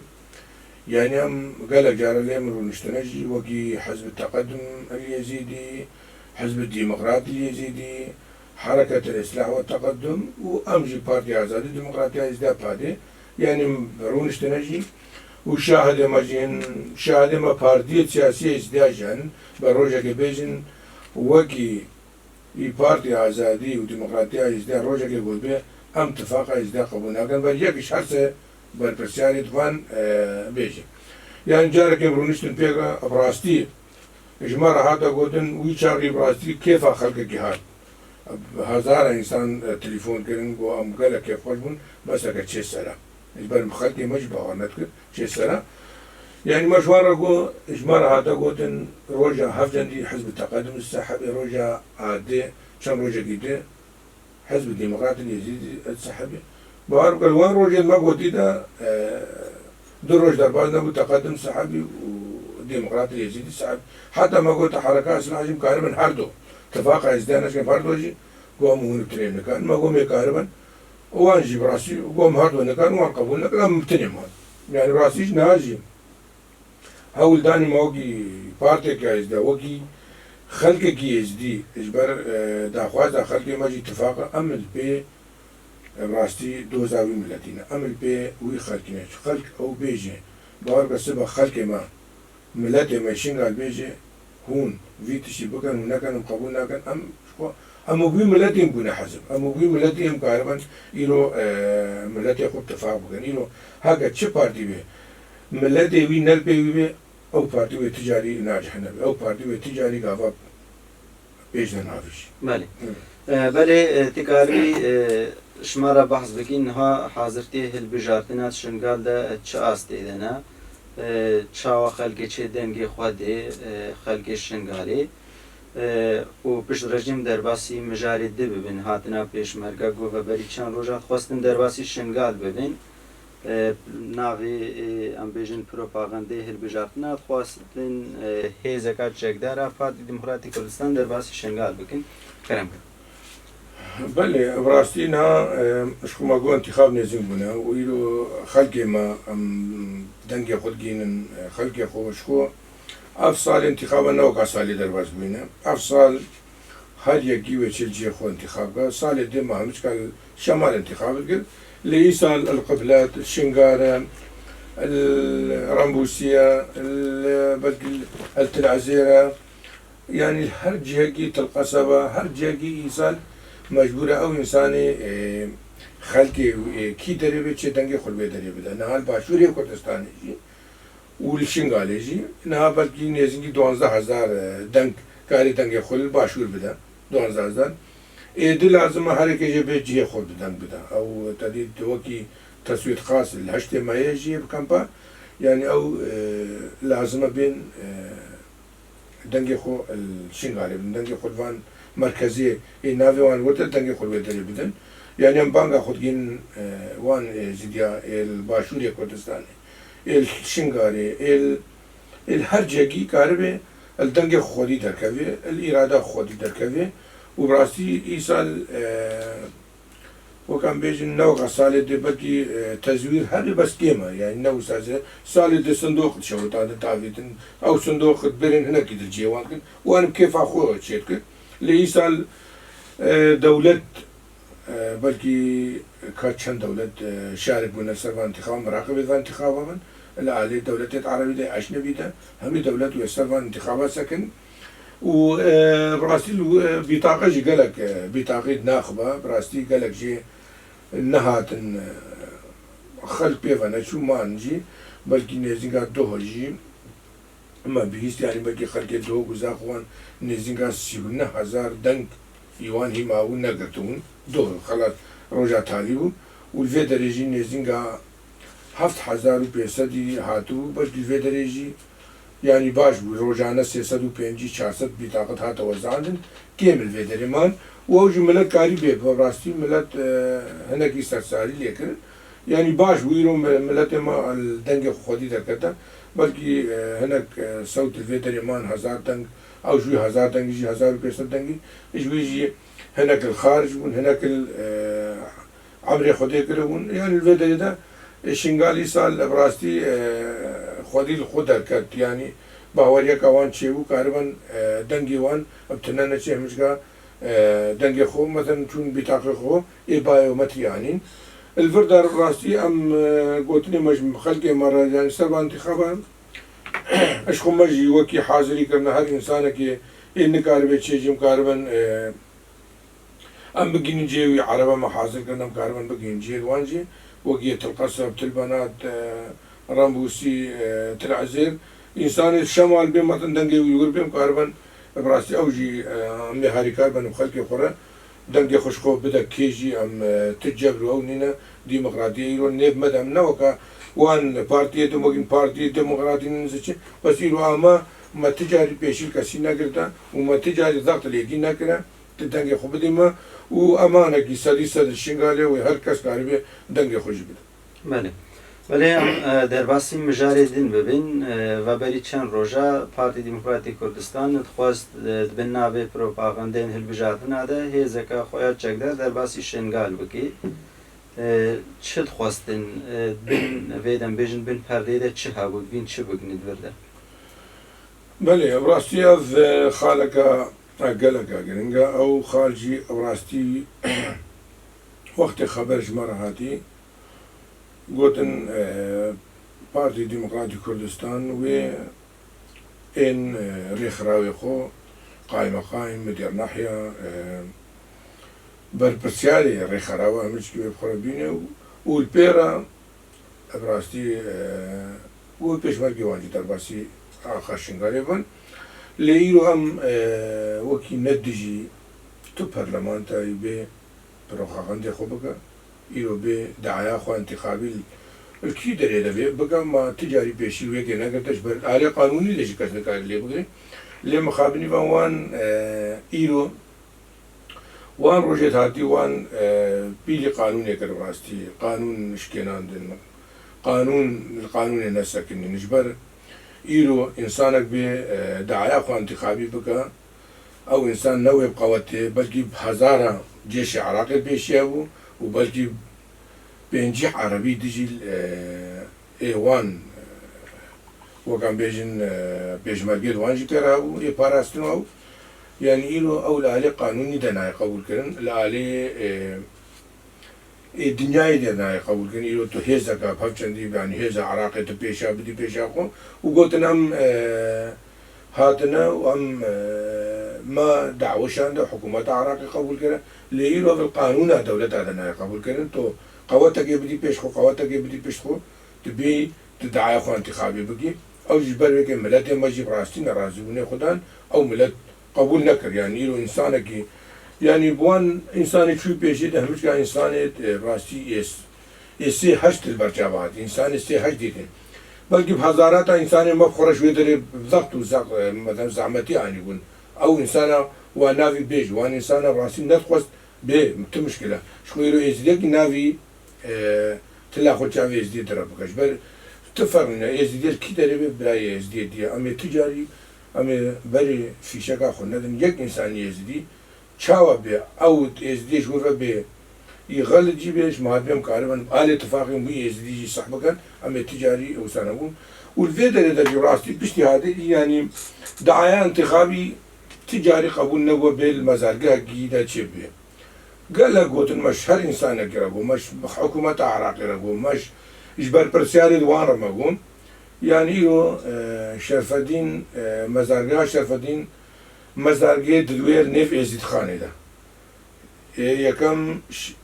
Yanî em gelek care lê min rûniştine jî, wekî Hizb Teqedum el Yezîdî, Hizb Demokrat el Yezîdî, Hereket el Îslah ve Teqedum û em jî Partiya Azadî Demokratiya Êzîdiya padê, yanî rûniştine jî û şahidê me jî hin, şahidê me partiyê siyasî Êzîdiya jî hin, be rojekê bêjin, wekî Î Partiya Azadî û Demokratiya Êzîdiya rojekê got bê, em tifaqa Êzîdiya qebûl nakin. Ber yek ji her sê berpirsyarê di van, e, bêjin. Yanî carekê em rûniştin pêk re, bi rastî ji me re hate gotin, wî çaxî bi rastî kêfa xelkekî hat. Hezara însan, e, telefon kirin, got em gelek kêfxweş bûn, bes heke çê sera. Ji ber em xelkê me jî bawer nedikir. Çê sera. Yanî me ji wan re got, ji me re hate gotin, roja hevcendî Hizb Teqedum sehebê, roja adê, çend rojekî di Hizb Demokrat el Yezîdî sehebê. Bawer bike, li wan rojên me gotî de, e, du roj derbas nebû, Teqedum sehebî û Demokrat el Yezîdî sehebî. Heta me got, Hereka Îslah jî em karibin her du. Tifaqa Êzîdiya neşkin her du jî, got em hûn bi tinê nikan. Me got, em ê karibin. Wan jî bi rastî got em her du nikan, wan qebûl nekir, em bi tinê man. Yanî bi rastî jî niha jî hewldanî me wekî partiyeke Êzîdiya, wekî xelkekî Êzîdî, ji ber, e, daxwaza xelkê me jî tifaq e, em li pê, e, bi rastî doza wî miletî ne. Em li pê wî xelkî ne. Çi xelk ew bêje, bawer be sibe xelkê me, miletê me Şingal bêje, hûn vî tiştî bikin, hûn nekin, em qebûl nakin, em ji xwe, em û wî miletî em bûne hizb. Em û wî miletî em karibin îro, e, miletê xwe bi tifaq bikin. Îro heke çi partî be, miletê wî ne li pê wî be, ew partî wê ti carî nacihine be. Ew partî wê ti carî gava pêş de navêjî. Belê. Hı. E, belê, e, tu karibî, e, ji me re behs bikî, niha hazirtiyê hilbijartina di Şingal de, e, çi astê de ne? E, çawa xelkê çê dengê xwe dê, e, xelkê Şingalê? E, û pişt rejîm derbasî mijarê di bibin, hatina pêşmerge ku veberî çend roja dixwestin derbasî Şingal bibin. E, navê, e, em bêjin propagandê hilbijartina dixwestin, e, hêzeka çekdar a Partî Demokratîk Kurdistan derbasî Şingal bikin. Kerem ke. Belê, bi rastî niha, e, ji xwe me got întîxab nêzîk bûne û îro xelkê me em dengê xwe digihînin, e, xelkê xwe ji xwe. Ev sal întîxaba ne weka salê derbas bûyîne. Ev sal her yekî wê çê cihê xwe întîxab ke. Salê dê me hemî çika li Şemal întîxab dikir. Lê îsal li Qiblet, Şingal e, li Rembûsî ye, li belkî li Til Ezêr e. Yanî her cihekî, Til Qeseba, her cihekî îsal mecbûr e ew însanê, e, xelkê, e, kî derê bê, çê dengê xwe li wê derê bide. Niha li Başûrê Kurdistanê jî û li Şingalê jî niha belkî nêzîkî duwazdeh hezar, e, deng, karê dengê xwe li Başûr bide. Duwazdeh hezar. Êdî lazim e herêkê jê bê cihê xwe bi deng bide. Ew tedî wekî teswît xas li heştê meyê jî bi kempa. Yanî ew, e, lazim e bên, e, dengê xwe li Şingalê bidin, dengê xwe li van merkezê ê navê wan werte dengê xwe li wê derê bidin. Yanî em banga xwe digihînin, e, wan êzidiya ê li Başûrê Kurdistanê, ê li Şingalê, ê li, ê li her cihekî karibe li dengê xwedî derkeve, li îrada xwedî derkeve û bi rastî îsal, e, Wek em bêjin, ne weka salê dê belkî, e, tezwîr hebe, bes kêm e. Yanî ne wisa zê, salê dê sindoq dişewitandin, tavêtin. Ew sindoq dibirin hinekî dir cihê wan kin. Wan bi kêfa xwe çêdikin. Lê îsal, e, dewlet, e, belkî ka çend dewlet, e, şarik bûne ser van întîxaba, miraqibê van întîxaba bin. Li alê dewletê erebî de, ecnebî de, hemî dewlet wê ser van întîxaba sekin. Û, e, bi rastî li, e, bîtaqe jî gelek, e, bîtaqî naxiba, bi rastî gelek jî nehatin, e, xelk pê ve neçû, man jî, belkî nêzîka doh jî me bihîst, yanî belkî xelkê doh guza xwe wan nêzîka sî û neh hezar deng î wan hî mabû negirtibûn. Doh, xelas, roja talî bû. Û li vê derê jî nêzîka heft hezar û pênc sedî hatibû, belkî li vê derê jî Yanî baş bû, rojane sê sed û pêncî çar sed bîtaqet hate wezandin, kêm li vê derê man û ew jî milet karî bê, bi rastî milet, e, hinekî sersarî lê kirin. Yanî baş bû, îro mi-, miletê me li dengê xwedî derkete, belkî, e, hinek, e, sewt li vê derê man hezar deng, ew ji wî hezar dengî jî hezar û pênc sed dengî, ji wî jî hinek li xaric bûn, hinek li, e, emrê Xwedê kiribûn. Yanî li vê derê de, e, Şingal îsal bi rastî, e, xwedî li xwe derket. Yanî baweriyeka wan çêbû, karibin, e, dengê wan bi tune neçe hemîşka, e, dengê xwe, meselen, çûn bîtaqê xwe ê biometrî anîn. Li vir de rastî em, e, gotinê me ji xelkê me re, yanî ser van întîxaba, ji xwe me jî wekî hazirî kirine, her însanekê ê nikaribe çê jî em karibin, e, Em bigihînin cihê wî, erebe me hazir kirin, em karibin bigihînin cihê wan jî, wek yê Til Qeseb, Til Benat, e, Rembûsî, e, Til Ezêr. Însanê şemal bê, metin dengê wî wir bê, em karibin, bi rastî ew jî, e, em ê harîkar bin bi xelkê xwe re dengê xwe ji xwe bide kê jî, em, e, ti cebr û ew nîne, demokratiyê îro nêv me de em ne weke wan partiyê demokra-, partiyê demokratî nîne çi, bes îro ama me ti carî pêşî li kesî negirte û me ti carî zext li yekî nekire. Tu dengê xwe bidî me û emanekî sedî sed li Şingalê wê her kes karibê dengê xwe jî bide. Belê. Belê em, e, derbasî mijarê din bibin. E, veberî çend roja Partî Demokratîk Kurdistan dixwest, e, di bin navê propagandeyên hilbijartina de hêzeke xwe ya çekdar derbasî Şingal bikî. E, çi dixwestin, e, bin vê de em bêjin bin perdeyê de çi hebû, divîn çi bigihînî di vir de? Belê, bi rastî ev, e, xaleke, e, geleke giring e. Ew xal jî bi rastî wextê xeber ji me re hatî, gotin, e, Partî Demokratîk Kurdistan wê ên, e, rêxirawê xwe, qaymeqaym, midêr nahya, e, berpirsiyarê rêxerawa hemî çikî wê bi xwe re bîne û, û li pê re Bi rastî, e, û pêşmergê wan jî derbasî axa Şingalê bûn. Lê îro em, e, wekî ne dijî tu perlemantayî bê propagandê xwe bike, îro bê diaya xwe întîxabî li, li kî derê de bê bike, ma ti carî pêşî wê kê negirte, ji ber alê qanûnî de jî kes nikare lê bigire. Lê mixabinî van wan, e, îro Wan rojê hatî wan, e, pîlî qanûnê kir bi rastî. Qanûn şikênandin. Qanûn, li qanûnê nesekinîn. Ji ber îro însanek bê, e, diaya xwe întîxabî bike, ew însan ne wê bi qewetê, belkî bi hezara cêşê Iraqê pêşiya bû û belkî pêncî erebî dijî, e, ê wan, e, wek em bêjin, e, pêşmergê li wan jî pê re hebû, ê parastin û ew. Yanî îro ew li alê qanûnî de nayê qebûlkirin, li alê, e, ê dinyayê de nayê qebûlkirin. Îro tu hêzeke pevçendî, yanî hêza Iraqê tu pêşa bidî pêşa xwe û gotin em, e, Hatine û em, e, me dawa şande, hikûmeta Iraqê qebûl kire. Lê îro ev li qanûna dewleta de nayê qebûl kirin. Tu qewetekê bidî pêş xwe, qewetekê bidî pişt xwe, tu bêyî, tu diaya xwe întîxabî bikî. Ew ji ber wê ke miletê me jî bi rastî nerazîbûnê xwe dan, ew milet qebûl nekir. Yanî îro însanekî, yanî bi wan însanê çûyî pêşê de hemîçka însanê, e, rastî ês. Ê sê heşt li ber çavan hatî. Însanê sê heşt dîtin. Belkî bi hezarata însanê me bi xwe re ji wê derê zext û zex-, e, mesela zehmetî anîbûn. Ew însana wa navî bêj, wan însana rastî nedixwest bê tu mişkile. Ji xwe îro êzidiyekî navî, e, tila xwe çavê êzidiyê dire bike. Ji ber tu ferq nîne, êzidiyê li kî derê be, birayê êzidiyê diye. Em ê tu carî, em ê berê fîşeka xwe nedin yek însanî êzidî. Çawa bê ew êzidiyê ji wir ve bê, î xelit jî bê, ji me hatibê em karibin alê tifaqên wî êzidî jî seh bikin, em ê ti carî wisa nebûn. Û li vê derê de jî rastî piştî hatê, yanî diaya intixabî ti carî qebûl nebû bê li mezargehekî de çêbibê. Gelek gotin me ji her însanekî re got, me ji hikûmeta Iraqê re got, me ji, ji berpirsiyarê di wan re me got. Yanî îro, e, Şerfedîn, e, mezargeha Şerfedîn, mezargehê di wê nêv Êzîdxanê de. Ê yekem ş-,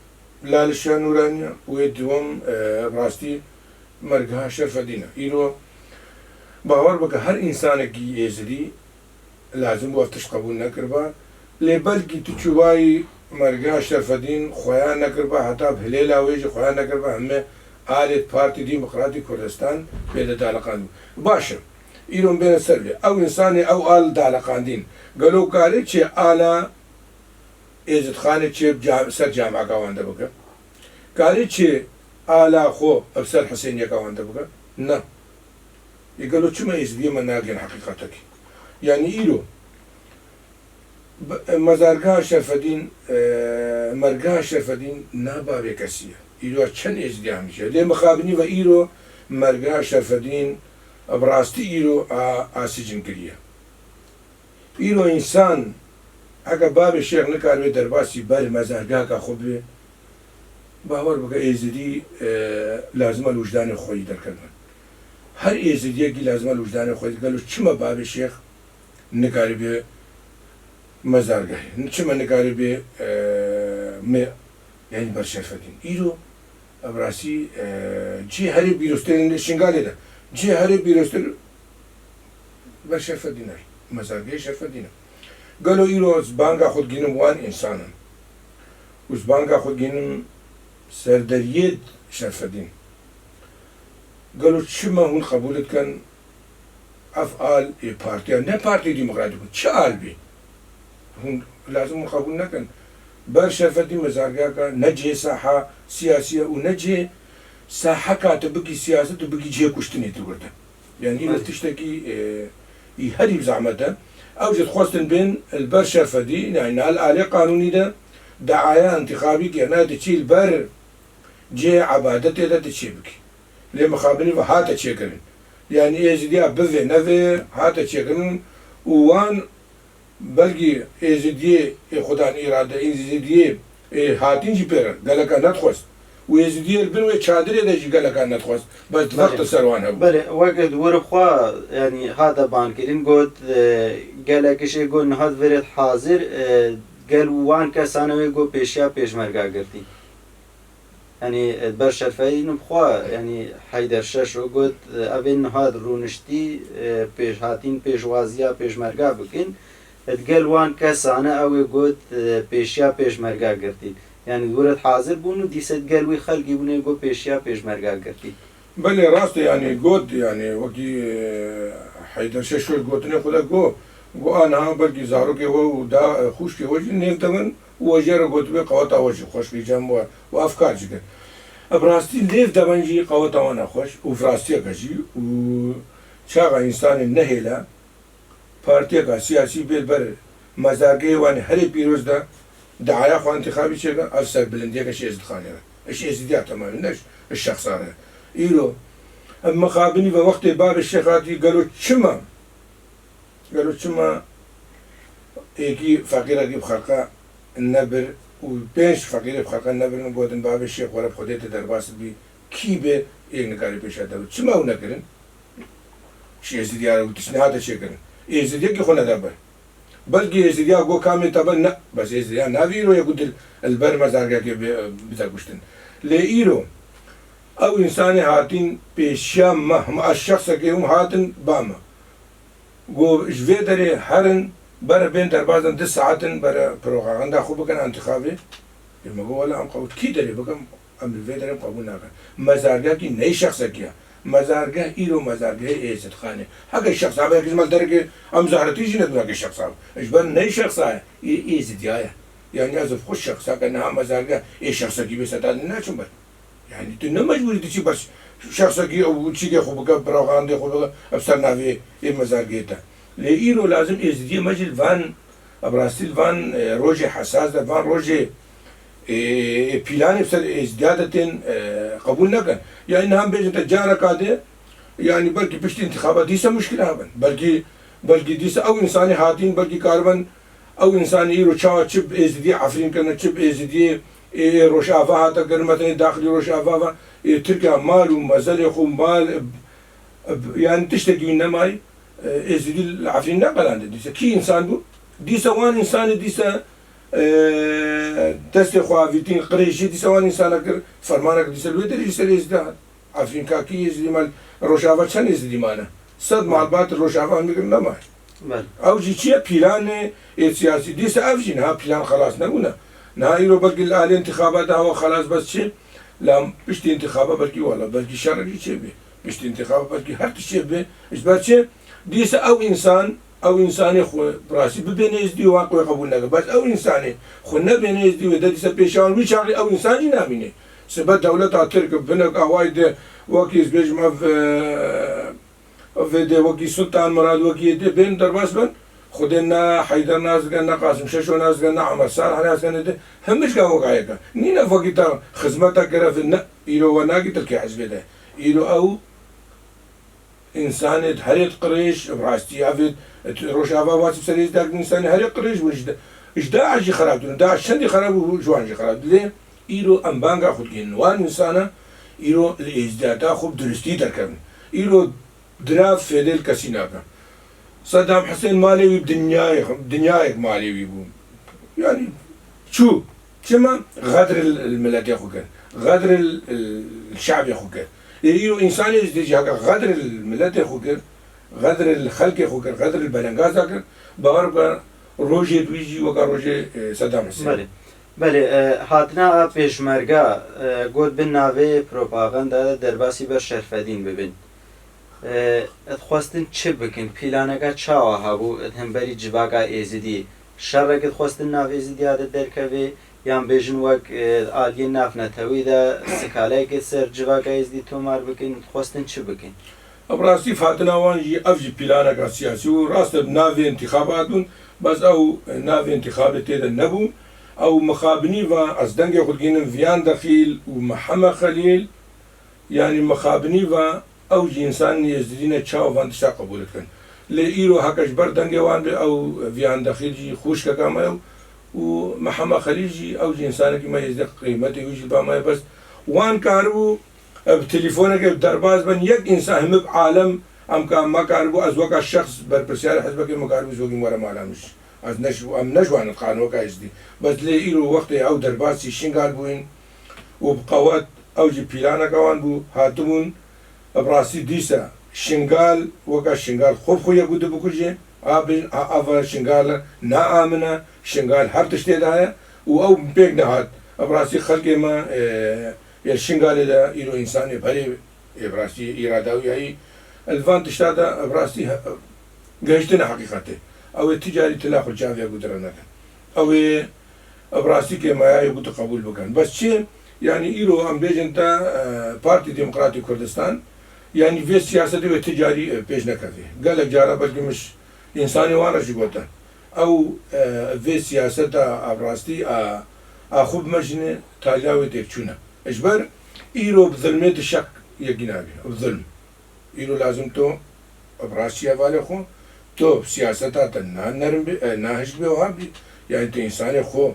Lal Şah Nûraniya û ê duwem, e, rastî mergeha Şerfedîn e. Îro bawer bike her însanekî êzidî lazim bû ev tişt qebûl nekiriba. Lê belkî tu çûbayî mergeha Şerfedîn xweya nekiriba, heta bi hilêla wê jî xweya nekiriba, heme alê Partî Demokratî Kurdistan pê de daliqandibû. Baş e. Îro em bêne ser vê. Ew însanê ew al daliqandîn. Gelo karê çê ala Êzidxanê çê ca-, ser cameka wan de bike? Karê çê ala xwe bi ser Hisêniyeka wan de bike? Na. Ê gelo çima êzidiyê me nagên heqîqetekî? Yanî îro b-, mezargeha Şerfedîn, e, mergeha Şerfedîn na bavê kesî ye. Îro çend êzidiya hemî ye. Lê mixabinî ve îro mergeha Şerfedîn bi rastî îro a, a sicin kiriye. Îro însan heke bavê şêx nikaribe derbasî ber mezargeheka xwe bibe, bawer bike êzidî, e, lazim e li wijdanê xwe yî derkeve. Her êzidiyekî lazim e li wijdanê xwe yî derkeve. Gelo çima bavê şêx nikaribe mezargehê? Çima nikaribe, e, me, yanî ber Şerfedîn? Îro ev rastî, e, cihê herê pîroztir li Şingalê de. Cihê herê pîroztir ber Şerfedîn e. Mezargehê Şerfedîn e. Gelo îro ez banga xwe digihînim wan însanan û ez banga xwe digihînim serderiyê Şerfedîn? Gelo çima hûn qebûl dikin ev al ê partiya, ne Partî Demokratîk, çi al bî? Hûn lazim hûn qebûl nekin. Ber Şerfedîn mezargeheka ne cihê saha siyasî ye û ne cihê saheka tu bikî siyaset û bikî cihê kuştinê tu girtin. Yanî îro Belê. tiştekî, e, î herî bi zehmet e. Ew jî dixwestin bên li ber Şerfedîn, yanî nal alê qanûnî de diaya intixabî kir, na tu çî li ber cihê ebadetê de tu çê bikî. Lê mixabinî ve hate çêkirin. Yanî êzidiya bivê nevê hate çêkirin û wan Belkî êzidiyê ê xudan îrade, êzidiyê ê hatîn jî pê re geleka nedixwest. Û êzidiyê li bin wê çadirê de jî geleka nedixwest. Bes Belê. vexta ser wan hebû. Belê, weke di wir xwe, yanî hate bankirin, got, e, gelek kişê got niha di virêt hazir, e, gel wan kesane wê got pêşiya pêşmerga girtî. Yanî, e, ber Şerfedîn bi xwe, yanî Heyder Şeşo got, e, ev ê niha rûniştî, e, pêş hatîn pêşwaziya pêşmerga bikin. E, digel wan kesane ew ê got, e, pêşiya pêşmerga girtî. Yanî, di wir hazir bûn û dîse digel wî xelkî bûn ê got pêşiya pêşmerga girtî. Belê, rast e, yanî got, yanî wekî, e, Heyder Şeşo gotinê xwe de got, got, a niha belkî zarokê we û da, e, xwişkê we jî nêv de bin û we jê re gotibê qeweta we jî xweş bî, cem we û ev kar jî kir. E, bi rastî nêv de bin jî qeweta we ne xweş û bi rastiyeke jî û çaxa însanê nehêle, partiyeka siyasî bê li ber mezargehê wan ê herê pîroz de diaya xwe întîxabî çêke, ev serbilindiyeke ji Êzidxanê re. Ji Êzidiya temamî, ne ji, ji şexsa re. Îro, em mixabinî ve wextê bavê Şêx hatî, gelo çima, gelo çima êkî feqîrekî bi xelqe nebir û pênc feqîrê bi xelqe nebirin û gotin, bavê Şêx were bi Xwedê te derbas bî, kî bê êk nikarî pêşa te bê? Çima ew nekirin? Ji Êzidiya re û tişt nehate çêkirin. Êzidiyekî xwe nede ber. Belkî Êzidiya got kamê te ber ne, bes Êzidiya navî îro ye ku dil li ber mezargekê bê, bide kuştin. Lê îro ew însanê hatîn pêşiya me, hema ez şexsekê hûn hatin ba me. Got, ji vê derê herin, bere bên derbazin du saetin bere propaganda xwe bikin entîxabê. Ê me got, wela em qebûl, kî derê bikim, em li vê derê qebûl nakin. Mezargekî neyê şexsekî ye. Mezargeh îro mezargehê Êzidxanê. Heke şexsa be, heke ji malderekê em zaretî jî nedin heke şexsa be. Ji ber ney şexsa ye, ê Êzidiya ye. Yanî ez bi xwe şexsake niha mezargeh ê şexsekî bê seta din naçin ber. Yanî tu ne mecbûrî diçî ber şexsekî ew çîkê xwe bike, bi rawandê xwe bike, ev ser navê ê mezargehê te. Lê îro lazim Êzidiyê me jî li van, bi rastî li van, e, rojê hesas de, van rojê, e, e, pîlanê bi ser Êzidiya de tên, e, qebûl nekin. Yanî niha em bêjin te careka dê, yanî belkî piştî întîxaba dîsa muşkila hebin. Belkî, belkî dîsa ew însanê hatîn, belkî karibin ew însanê îro çawa çi bi Êzidiyê Efrîn kirine, çi bi Êzidiyê, ê, ê Rojava hate kirin, meselê daxilî Rojava ve, ê, Tirkiya mal û mezelê xwe, mal, e, e, yanî tiştekî wî nemayî, e, Êzidî li Efrîn neqelande. Dîsa kî însan bû? Dîsa wan însanê dîsa, e, destê xwe avîtîn, qirêj jî dîsa wan însana kir, fermanek dîsa li wê derê jî ser Êzidî hat. Efrîn ka kî Êzidî mal, Rojava çend Êzidî mane? Sed malbat Rojava hemî kir nemaye. Belê. Ew jî çi ye? Pîlanê ê siyasî. Dîsa ev jî niha pîlan xelas nebûne. Niha îro belkî li alê întîxaba de hewa xelas bes çi? La piştî întîxaba belkî wala, belkî şerek jî çêbê. Piştî întîxaba belkî her tişt çêbê. Ji ber çi? Dîsa ew însan, ew însanê xwe bi rastî bibêne Êzidî û wan xwe qebûl neke. Bes ew însanê xwe nebêne Êzidî wê de dîsa pêşa wan wî çaxê ew însan jî namîne. Sibe dewleta Tirk bi hinek awayî de wekî ez bêjim ev, e, Vê de wekî Sultan Murad, wekî yê dê bên derbas bin, Xwedê ne Heyder nas dikin, ne Qasim Şeşo nas dikin, ne Emer Salih nas dikin, de hemî ji gava weka yeka. Nîne wekî te xizmeta kire, ne, îro we nagî tilkê hizbê de. Îro ew însanê herê qirêj, bi rastî ev ê Rojava wasî serê dakin însanê herê qirêj bûn ji de, ji DAIŞ jî xerab dibin. DAIŞ çendî xerab bû, ji wan jî xerab. Lê îro em banga xwe digihînin. Wan însana îro li êzdiyata xwe bi durustî derkevin. Îro Dirav fêdê li kesî nake. Sedam Hisên malê wî bi dinyayê, dinyayek malê wî bû. Yanî çû. Çima? Xedr li, li miletê xwe kir. Xedr li, li şabê xwe kir. Ê îro însanê ji dê jî heke xedr li miletê xwe kir, xedr li xelkê xwe kir, xedr li belengaza kir, bawer bike rojê di wî jî weka rojê, e, Sedam Hisên. Belê. Belê, e, hatina a pêşmerga, e, got bin navê propaganda de derbasî ber Şerfedîn bibin. E, dixwestin çi bikin? Pîlaneke çawa hebû di hemberî civaka Êzidî? Şerek dixwestin nav Êzidiya de derkeve, yan bêjin wek, e, aliyên navnetewî de skaleyeke ser civaka Êzidî tomar bikin, dixwestin çi bikin? Bi rastî hatina wan jî, ev jî pîlaneka siyasî bû. Rast e, bi navê întîxaba hatibûn, bes ew navê întîxabê tê de nebû. Ew mixabinî ve, ez dengê xwe digihînim, Viyan Dexîl û Mihemed Xelîl, yanî mixabinî ve, ew jî însanên Êzidî ne, çawa van tişta qebûl dikin. Lê îro heke ji ber dengê wan be, ew Viyan Dexîl jî xwişkeka me ye û Mihemed Xelîl jî, ew jî însanekî me Êzidî, qîmetê wî jî ba me ye, bes wan karibû, e, bi telîfonekê derbas bin, yek însan hemî bi alem, em ka, me karibû, ez weka şexs berpirsiyarê hizbekê me karibû, ez wekî were mala min jî. Ez ne ji, em ne ji wan dixwarin weka Êzidî. Bes lê îro wextê ew derbasî Şingal bûyîn û bi qewet ew jî pîlaneka wan bû, hatibûn, bi rastî dîsa Şingal weka Şingal xwe bi xwe yek û du bikuje, a bi, a, ava Şingal ne a min e, Şingal her tiştê de heye û ew pêk nehat. Bi rastî xelkê me, e, Yê Şingalê de îro însanê berê, ê, bi rastî îrada wî heyî, li van tişta de, bi rastî he-, gehiştine heqîqetê. Ew ê ti carî tila xwe çavê ku dire nekin. Ew ê, bi rastî kêmayayê ku tu qebûl bikin. Bes çi? Yanî îro em bêjin te, e, Partî Demokratî Kurdistan, yanî vê siyasetê wê ti carî, e, pêş nekevê. Gelek cara belkî min ji însanê wan re jî gotin. Ew, e, vê siyaseta evrastî a, a xwe bimejine taliya wê têkçûne. Ji ber îro bi zilmê tu şek yekî nabî. Bi zilm. Îro lazim to bi rastî hevalê xwe, to bi siyaseta te na nerm bê, e, na hişk bê wiha bî. Yanî tu însanê xwe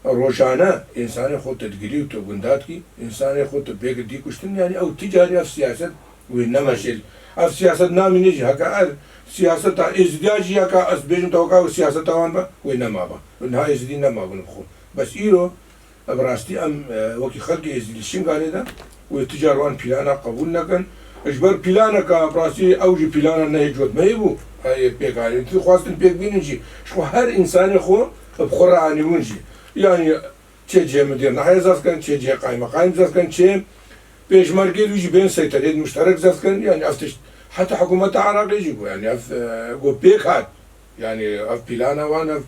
rojane, însanê xwe tu digirî û tu gunda dikî, însanê xwe tu pêk dî kuştin, yanî ew ti carî ev siyaset wê nemeşêl. Ev siyaset namîne jî, heke ev siyaseta Êzidiya jî heke ez bêjim te weka ew siyaseta wan be, wê nemaba. Niha Êzidî nemabûn bi xwe. Bes îro, bi rastî em, e, wekî xelkê Êzidî li Şingalê de, wê ti car wan pîlana qebûl nekin. Ji ber pîlaneka, bi rastî ew jî pîlana nehê cotmehê bû, e, pêk anîn. Tu xwestin pêk bînin jî. Ji xwe her însanê xwe bi xwe re anîbûn jî. Yanî, Çê cihê mudir nehê zazken, çê cihê qaymeqayim zazken, çê Pêşmergê wî jî bên seyterê muşterek zeft kirin, yanî ev tişt heta hikûmeta Iraqê jî bû, yanî ev, e, got pêk hat. Yanî ev plana wan, ev,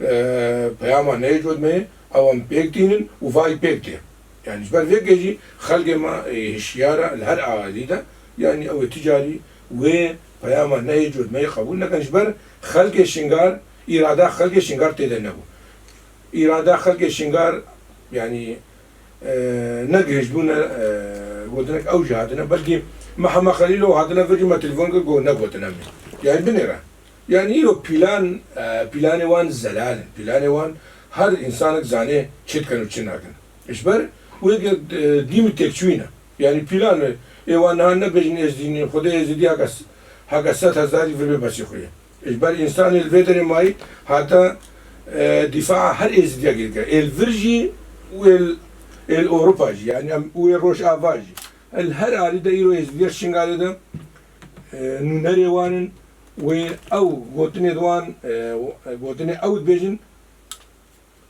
e, peyama neyê cotmeyê, ew em pêk tînin û vayî pêk tê. Yanî ji ber vê kê jî xelkê me, e, hişyar e li her alî de, yanî ew ê tu carî wê peyama neyê cotmeyê qebûl nekin. Ji ber xelkê Şingal, îrada xelkê Şingal tê de nebû. Îrada xelkê Şingal, yanî, e, negihiştbûne, e, gotinek ew jî hatine. Belkî Mihemed Xelîlo hatine vir jî me telefon kir, got negotine min. Yanî binêre. Yanî îro pîlan, e, pîlanê wan zelal in. Pîlanê wan her însanek zanê çi dikin û çi nakin. Ji ber wê ge-, e, dî min têkçûyî ne. Yanî pîlan e, ê wan niha nebêjin Êzidî nîn, Xwedê Êzidî heke s-, heke sed hezarî vir bê besî xwe ye. Ji ber însanê li vê derê mayî hate, e, dîfaa her Êzidiyekê dike. Ê li vir jî û ê li, ê li Ewropa jî, yanî em û ê Rojava jî. Li her alî de îro Êzidiyek Şingalê de, e, nûnerê wan in, wê ew gotinê di wan, e, gotinê ew dibêjin,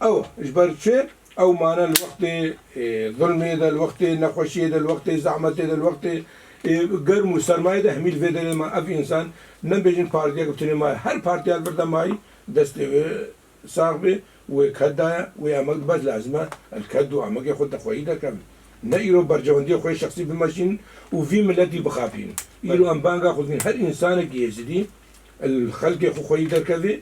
ew, ji ber çi? Ew mane li wextê, e, zulmê de, li wextê nexweşiyê de, li wextê zehmetê de, li wextê, e, germ û sermayê de hemî li vê derê me. Ev însan, nebêjin partiyek bi tinê maye. Her partiya li vir de mayî, destê wê sax bê, wê ked daye, wê emek bes lazim e, li ked û emekê xwe de xweyî derkeve. Ne îro berjewendiyê xwe yê şexsî bimeşînin û vî miletî bixapînin. Îro em banga xwe didin, her însanekî Êzidî li xelkê xwe xweyî derkeve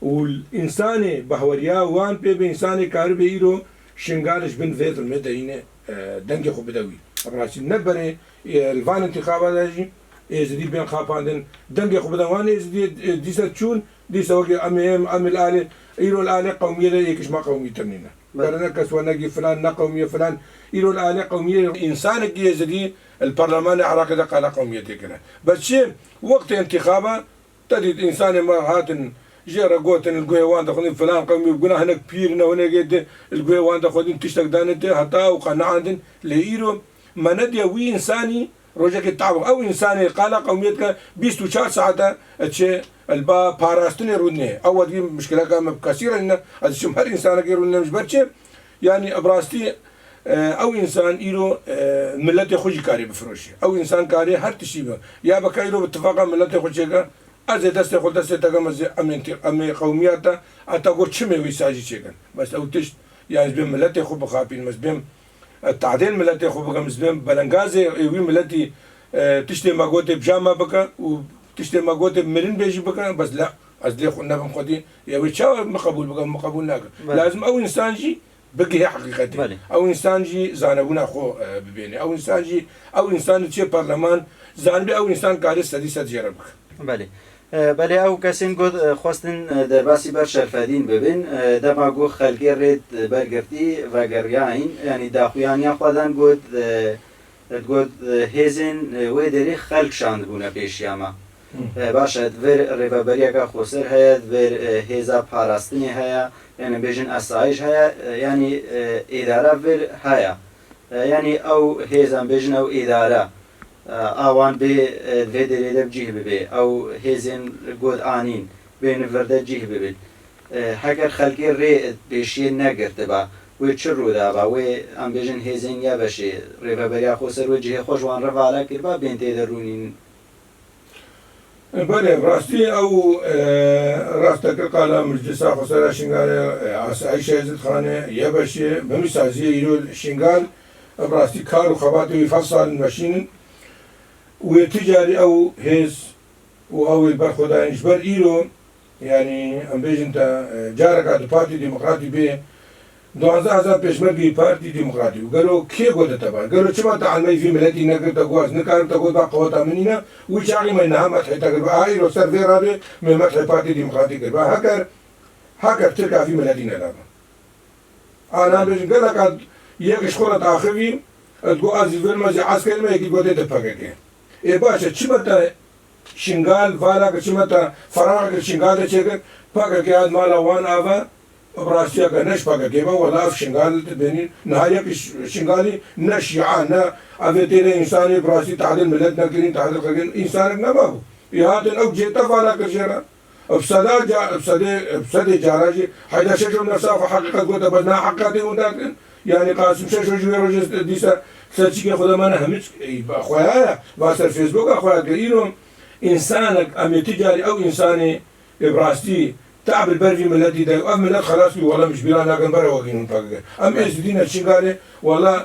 û însanê behweriya wan pê bê, însanê karibe îro Şingal ji bin vê zilmê derîne, e, dengê xwe bide wî. Bi rastî ne berê, e, li van întîxaba de jî Êzidî bên xapandin, dengê xwe bidin wan Êzidî, e, dîsa çûn, dîsa wekî em ê, em, em li alê, îro li alê qewmiyê de yek ji me qewmîtir nîne. Belê. Berê ne kes we negî filan, ne qewmiyê filan, îro li alê qewmiyê însanekî Êzidî li perlemanê Iraqê de qala qewmiyetê kire. Bes çi? Wextê întîxaba, Te dît însanê me hatin jê re gotin, li guhê wan de xwedin filan qewmî bi guna hinek pîr ne, hinek ê di li guhê wan de xwedin tiştek dane tê, heta ew qe neandin. Lê îro me nediye wî însanî rojekê tabix. Ew însanê qala qewmiyê dike bîst û çar saete, e, çi, li ba parastinê rûdinê. Ew we dibî mişkileka me bi kesî re nîne, ez diçim her însanekê rûdinem ji ber çi? Yanî bi rastî, e, ew însan îro, e, miletê xwe jî karê bifiroşî. Ew însan karê her tiştî be. Ya bike îro bi tifaqa miletê xwe çêke, Ez ê destê xwe destê te kem, ez ê em ê, em ê qewmiya te, a te got çimê wî sazî çêkin. Bes ew tişt, yanî ez bêm miletê xwe bixapînim, ez bêm, e, tadêl miletê xwe bikim, ez bêm belengazê ê wî miletî, e, tiştê me gotê bi ja me bike û tiştê me gotê mirin bê jî bike, bes la, ez lê xwe nebim xwedî, ya wê çawa min qebûl bike, min qebûl nake. Belê. Lazim ew însan jî bigihê heqîqetê. Belê. Ew însan jî zanebûna xwe, e, bibêne. Ew însan jî, ew însan diçe parleman, zanibê ew însan karê sedî sed jê re bike. Belê. E, belê ew kesên got, e, xwestin, e, derbasî ber Şerfedîn bibin. E, dema got xelkê rê, e, bergirtî vegeriyayîn, yanî daxuyaniya xwe dan got, e, Digot, e, hêzên, e, wê derê xelk şandibûne pêşiya me. Hı. E, baş e, di vir rêveberiyeke xweser heye, di vir, e, hêza parastinê heye, yanî bêjin esayîş heye, e, yanî, e, êdara vir heye. E, yanî ew hêzan bêjin ew êdara, e, a wan bê, e, vê derê de bi cih bibê. Ew hêzên got anîn, bên vir de cih bibin. E, heger xelkê rê pêşiyê negirtiba, wê çi rû daba? Wê, em bêjin, hêzên YBŞ'ê, Rêveberiya Xweser wê cihê xwe ji wan re vala kiriba, bên tê de rûnîn? Belê, bi rastî ew, e, rast e, qala Meclisa Xweser a Şingalê, e, Asayîşa Êzidxanê, YBŞ'ê, bi hemî saziyê îro Şingal, bi rastî kar û xebatê wî heft sal in meşîn in. Wê tu carî ew hêz û ew ê li ber xwe dayîn. Ji ber îro, yanî em bêjin te, e, careka di Partî Demokratî bê, duwazdeh hezar pêşmergî Partî Demokratî û gelo kê gote te ba? Gelo çima te elmeyî vî miletî nekir, te got ez nikarim, te got ba qeweta min nîne, wî çaxî me niha methê te kir. Aha îro ser vê radê me methê Partî Demokratî kir. Ba heker, heker Tirka vî miletî nedaba. A nabêjin geleka yek ji xwe re diaxivî, digot ez jî vir me jî eskerî me yekî gotê te PKK. Ê baş e, çima te Şingal vala kir, çima te ferax kir, Şingal de çêkir, PKK hat mala wan ava, bi rastiyeke ne ji PKK be, wela ev Şingal dibênî, niha yek ji Şingalî ne şîa, ne evê têne însanê bi rastî tahdil milet nekirîn, tahdil xelkên însanek nemabû. Ê hatin ew cê te vala kir jê re. Bi seda ca-, bi sedê, bi sedê cara jî Heyder Şeşo nefsa xwe heqîqet gote, bes na heqîqetê hûn derdikin. Yanî Qasim Şeşo jî wê rojê dîsa ser çîkê xwe de mane hemî ç-, ey, ba-, xweya ye, va ser Facebooka xweya dike. Îro însanek, em ê ti carî ew însanê ê bi rastî te'b li ber vî miletî de, ev milet xelas bû, wele min ji bîra nakin, bere wekî hûn P K K. Em êzidî ne Şingalê, wele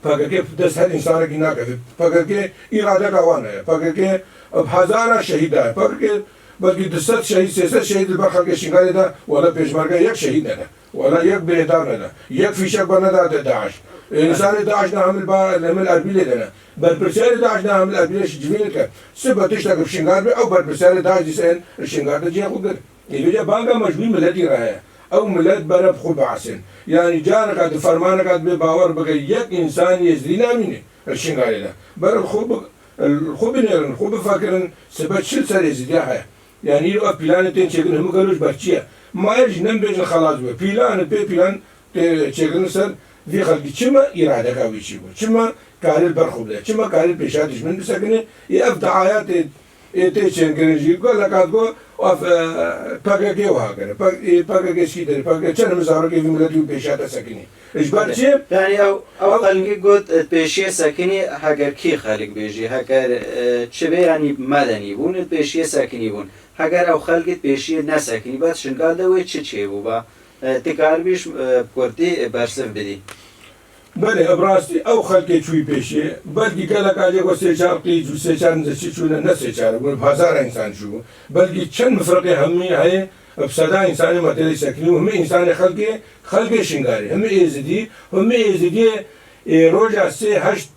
P K K dest her însanekî nakeve. P K K îradeka wan heye. P K K bi hezara şehîd daye. P K K belkî du sed şehîd, sê sed şehîd li ber xelkê Şingalê de, wele pêşmerge yek şehîd nede. Wele yek birêdar nede. Yek fîşek bernedate DAIŞ. Însanê DAIŞ ne hemil ba, hemil Erbîlê de ne. Berpirsiyarê DAIŞ ne hemil Erbîlê ji civîn dike. Sibe tiştek bi Şingal be, ew berpirsiyarê DAIŞ dîsa ên li Şingal de cihê xwe girt. Ê vêca banga me ji wî miletî re heye. Ew milet bere bi xwe biasên. Yanî careka di fermaneka dibê bawer bike yek însanî êzidî namîne li Şingalê de. Bere bi xwe bi-, li xwe binêrin, xwe bifikirin, sibe çi li ser êzidiya heye. Yanî îro ev pîlanê tên çêkirin hemû gelo ji ber çi ye? Ma ez jî ne bêjin xelas bû. Pîlan pê pîlan tê çêkirin ser vî xelkî. Çima îradeka wî çi bû? Çima karî li ber xwe bide? Çima karî pêşa dijmin bisekine? Ê ev diaya tê, ê tê çêkirin jî. Gelek hat got, ev, e, P K K wiha kir. P-, ê P K K şî derê. P K K çend min zarokê vî miletî û pêşa te sekinî. Ji ber çi? Yanî ew, ew Ew xelkî got, e, pêşiyê sekinî, heger kî xelk bêjî, heger, e, çi bê, yanî medenî bûn, pêşiyê sekinî bûn. Heger ew xelkî pêşiyê nesekinî, bes Şingal de wê çi çêbû ba? E, ti karibî ji, e, bi kurtî, e, bersiv bidî? Belê, bi rastî ew xelkê çûyî pêşiyê, belkî gelek aliyê ku sê çar qîc û sê çar nize çi çûne, ne sê çar bûn, bi hezara însan çûbû. Belkî çend mifriqê hemî heye, bi seda însanê me têde sekinî û hemî însanê xelkê, xelkê Şingalê, hemî êzidî, hemî êzidiyê, ê, roja sê heşt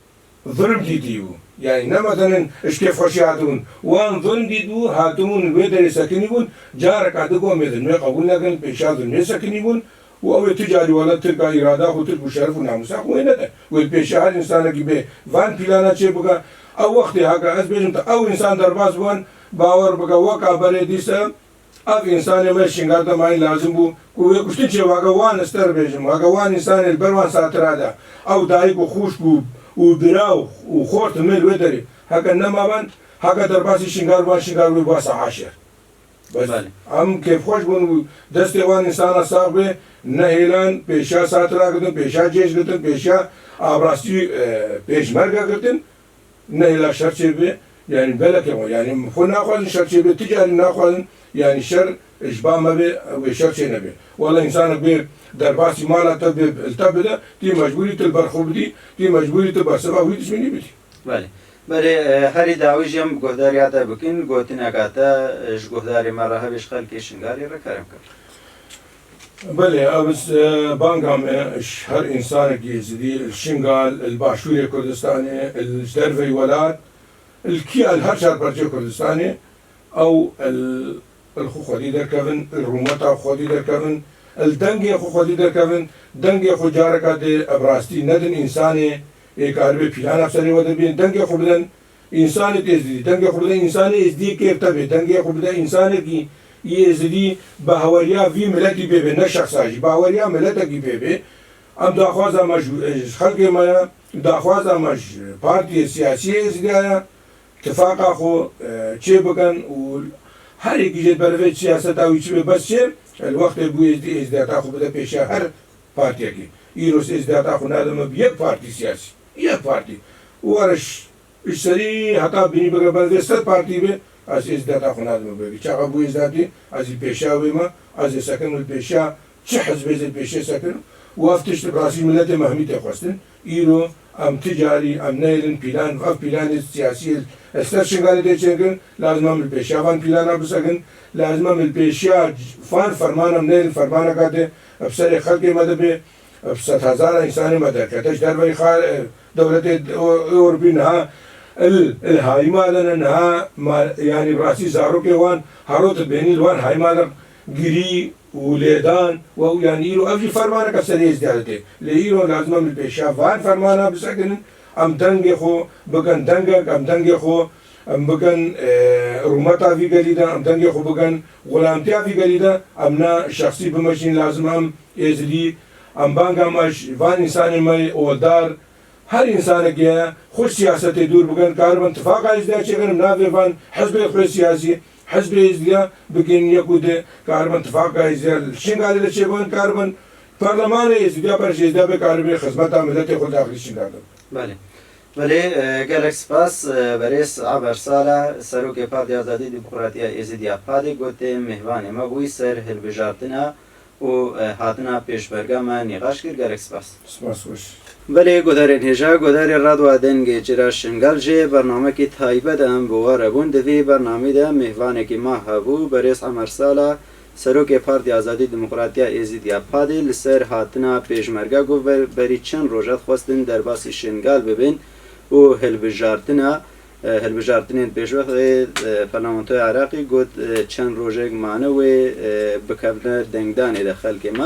zulm dîtî bû. Yanî ne metenin ji kêfxweşî hatibûn. Wan zulm dîtibû, hatibûn wê derê sekinî bûn. Careka di ku em ê zulmê qebûl nekin, pêşa zulmê sekinî bûn. Û ew ê tu carî wele Tirka îrada xwe, Tirk û şeref û namûsa xwe wê nede. Wê li pêşa her însanekî bê van pîlana çê bike. Ew wextê heke ez bêjim te ew însan derbas bûn, bawer bike weka berê dîse Ev însanê me Şingal de mayîn lazim bû ku wê kuştin çê, weke wan ez te re bêjim, weke wan însanê li ber wan satira de, ew dayik û xwişk û, û bira û, û xort mêl wê derê, heke nemaban, heke derbasî Şingal ban, Şingal wê basa aşer. Bes Belê. Em kêfxweş bûn û destê wan însana sax bê, nehêlan, pêşiya satira girtin, pêşiya cêj girtin, pêşiya abrastî, e, pêşmerge girtin. Nehêla şer çêbibe, yanî beleke xwe, yanî xwe naxwazin şer çêbibe, ti carî naxwazin, yanî şer ji ba me bê, wê şer çênebe. Wela însanek bê derbasî mala te bê, li te bide, tî mecbûrî tu li ber xwe bidî, tî mecbûrî tu bersiva wî dişmenî bidî. Belê. Belê, e, herî dawî jî em guhdariya te bikin, gotineka te, e, ji guhdarê me re hebe ji xelkê Şingalê re kerem ke. Belê, ev, e, banga me ji her însanekî êzidî li Şingal, li Başûrê Kurdistanê, li ji derveyî welat, li kî, li her çar parçeyê Kurdistanê, ew li, li xwe xwedî derkevin, li rûmeta xwe xwedî derkevin, li dengê xwe xwedî derkevin, dengê xwe careka dê bi rastî nedin însanê ê karibê pîlana bi serê we de bînin, dengê xwe bidin, Însanê êzdî, dengê xwe bide însanê êzdî kêf te bê, dengê xwe bide însanekî yî êzidî bi haweriya vî miletî pê bê, ne şexsa jî, bi haweriya miletekî pê bê. Em daxwaza me ji, ji xelkê me ye, daxwaza me ji partiyê siyasî yê êzdiya ye, tifaqa xwe, e, çê bikin û her yekî jê di ber vê siyaseta wî çi bê, bes çê, li wextê bû êzdî, êzdiyata xwe bide pêşiya her partiyekî. Îro ez êzdiyata xwe nadime bi yek partî siyasî. Yek partî. Û were ş-, Ji serî heta bînî bike, ber vê sed partî be, ez êzdiyata xwe nadime bêrî. Çaxa bû êzdiyatî, ez ê pêşiya wê me, ez ê sekinim li pêşiya çi hizbê ez ê pêşiyê sekinim. Û ev tişt bi rastî miletê me hemî tê xwestin. Îro em ti carî, em nehêlin pîlan, ev pîlanê siyasî li ser Şingalê tê çêkirin, lazim em li pêşiya van pîlana bisekin, lazim em li pêşiya van ferman em nehêlin fermaneka tê bi serê xelkê me de bê, bi sedhezara însanê me derkete ji derveyî xa-, dewletê Ewropî niha il, il hayma de ne, niha ma-, yanî bi rastî zarokê wan herot dibênî li wan hayma de girî û lêdan we û yanî îro ev jî fermaneke serê êzdiyatê tê. Lê îro lazim em li pêşiya van fermana bisekinin, em dengê xwe bikin dengek, em dengê xwe em bikin, e, rûmeta vî gelî de, em dengê xwe bikin xulamtiya vî gelî de, em ne şexsî bimeşîn, lazim em êzidî, em banga me ji van însanê me yê oldar, her însanekê ye, xwe siyasetê dûr bikin, karibin tifaqa êzdiya çêkin, navê van hizbê xwe siyasî, Hizbê Êzidiya bikin yek û di karibin tifaka Êzidiya li Şingalê de çêbin, karibin parlemanê Êzidiya, berjê Êzidiya bikaribin xizmeta miletê xwe li daxilî Şingalê de. Belê. Belê, e, gelek spas, e, berêz Emer Sala, Serokê Partî Azadî Demokratiya Êzidiya PADê, got tê mêvanê me bûyî ser hilbijartina û, e, hatina pêşmerga me nîqaş kir. Gelek spas. Spas xweş. Belê, guhdarên hêja, guhdarê Radwa Dengê Cira Şingal jê bernamekî taybet em bi we re bûn. Di vî bernamî de mêvanekî me hebû, berêz Emer Sala, Serokê Partî Azadî Demokratiya Êzidiya PADê, li ser hatina pêşmerga got, ber-, berî çend roja dixwestin derbasî Şingal bibin û hilbijartina, e, hilbijartinên pêşwextê, e, Parlamentoya Iraqî got, e, çend rojek mane wê, e, bikevine dengdanê de xelkê me.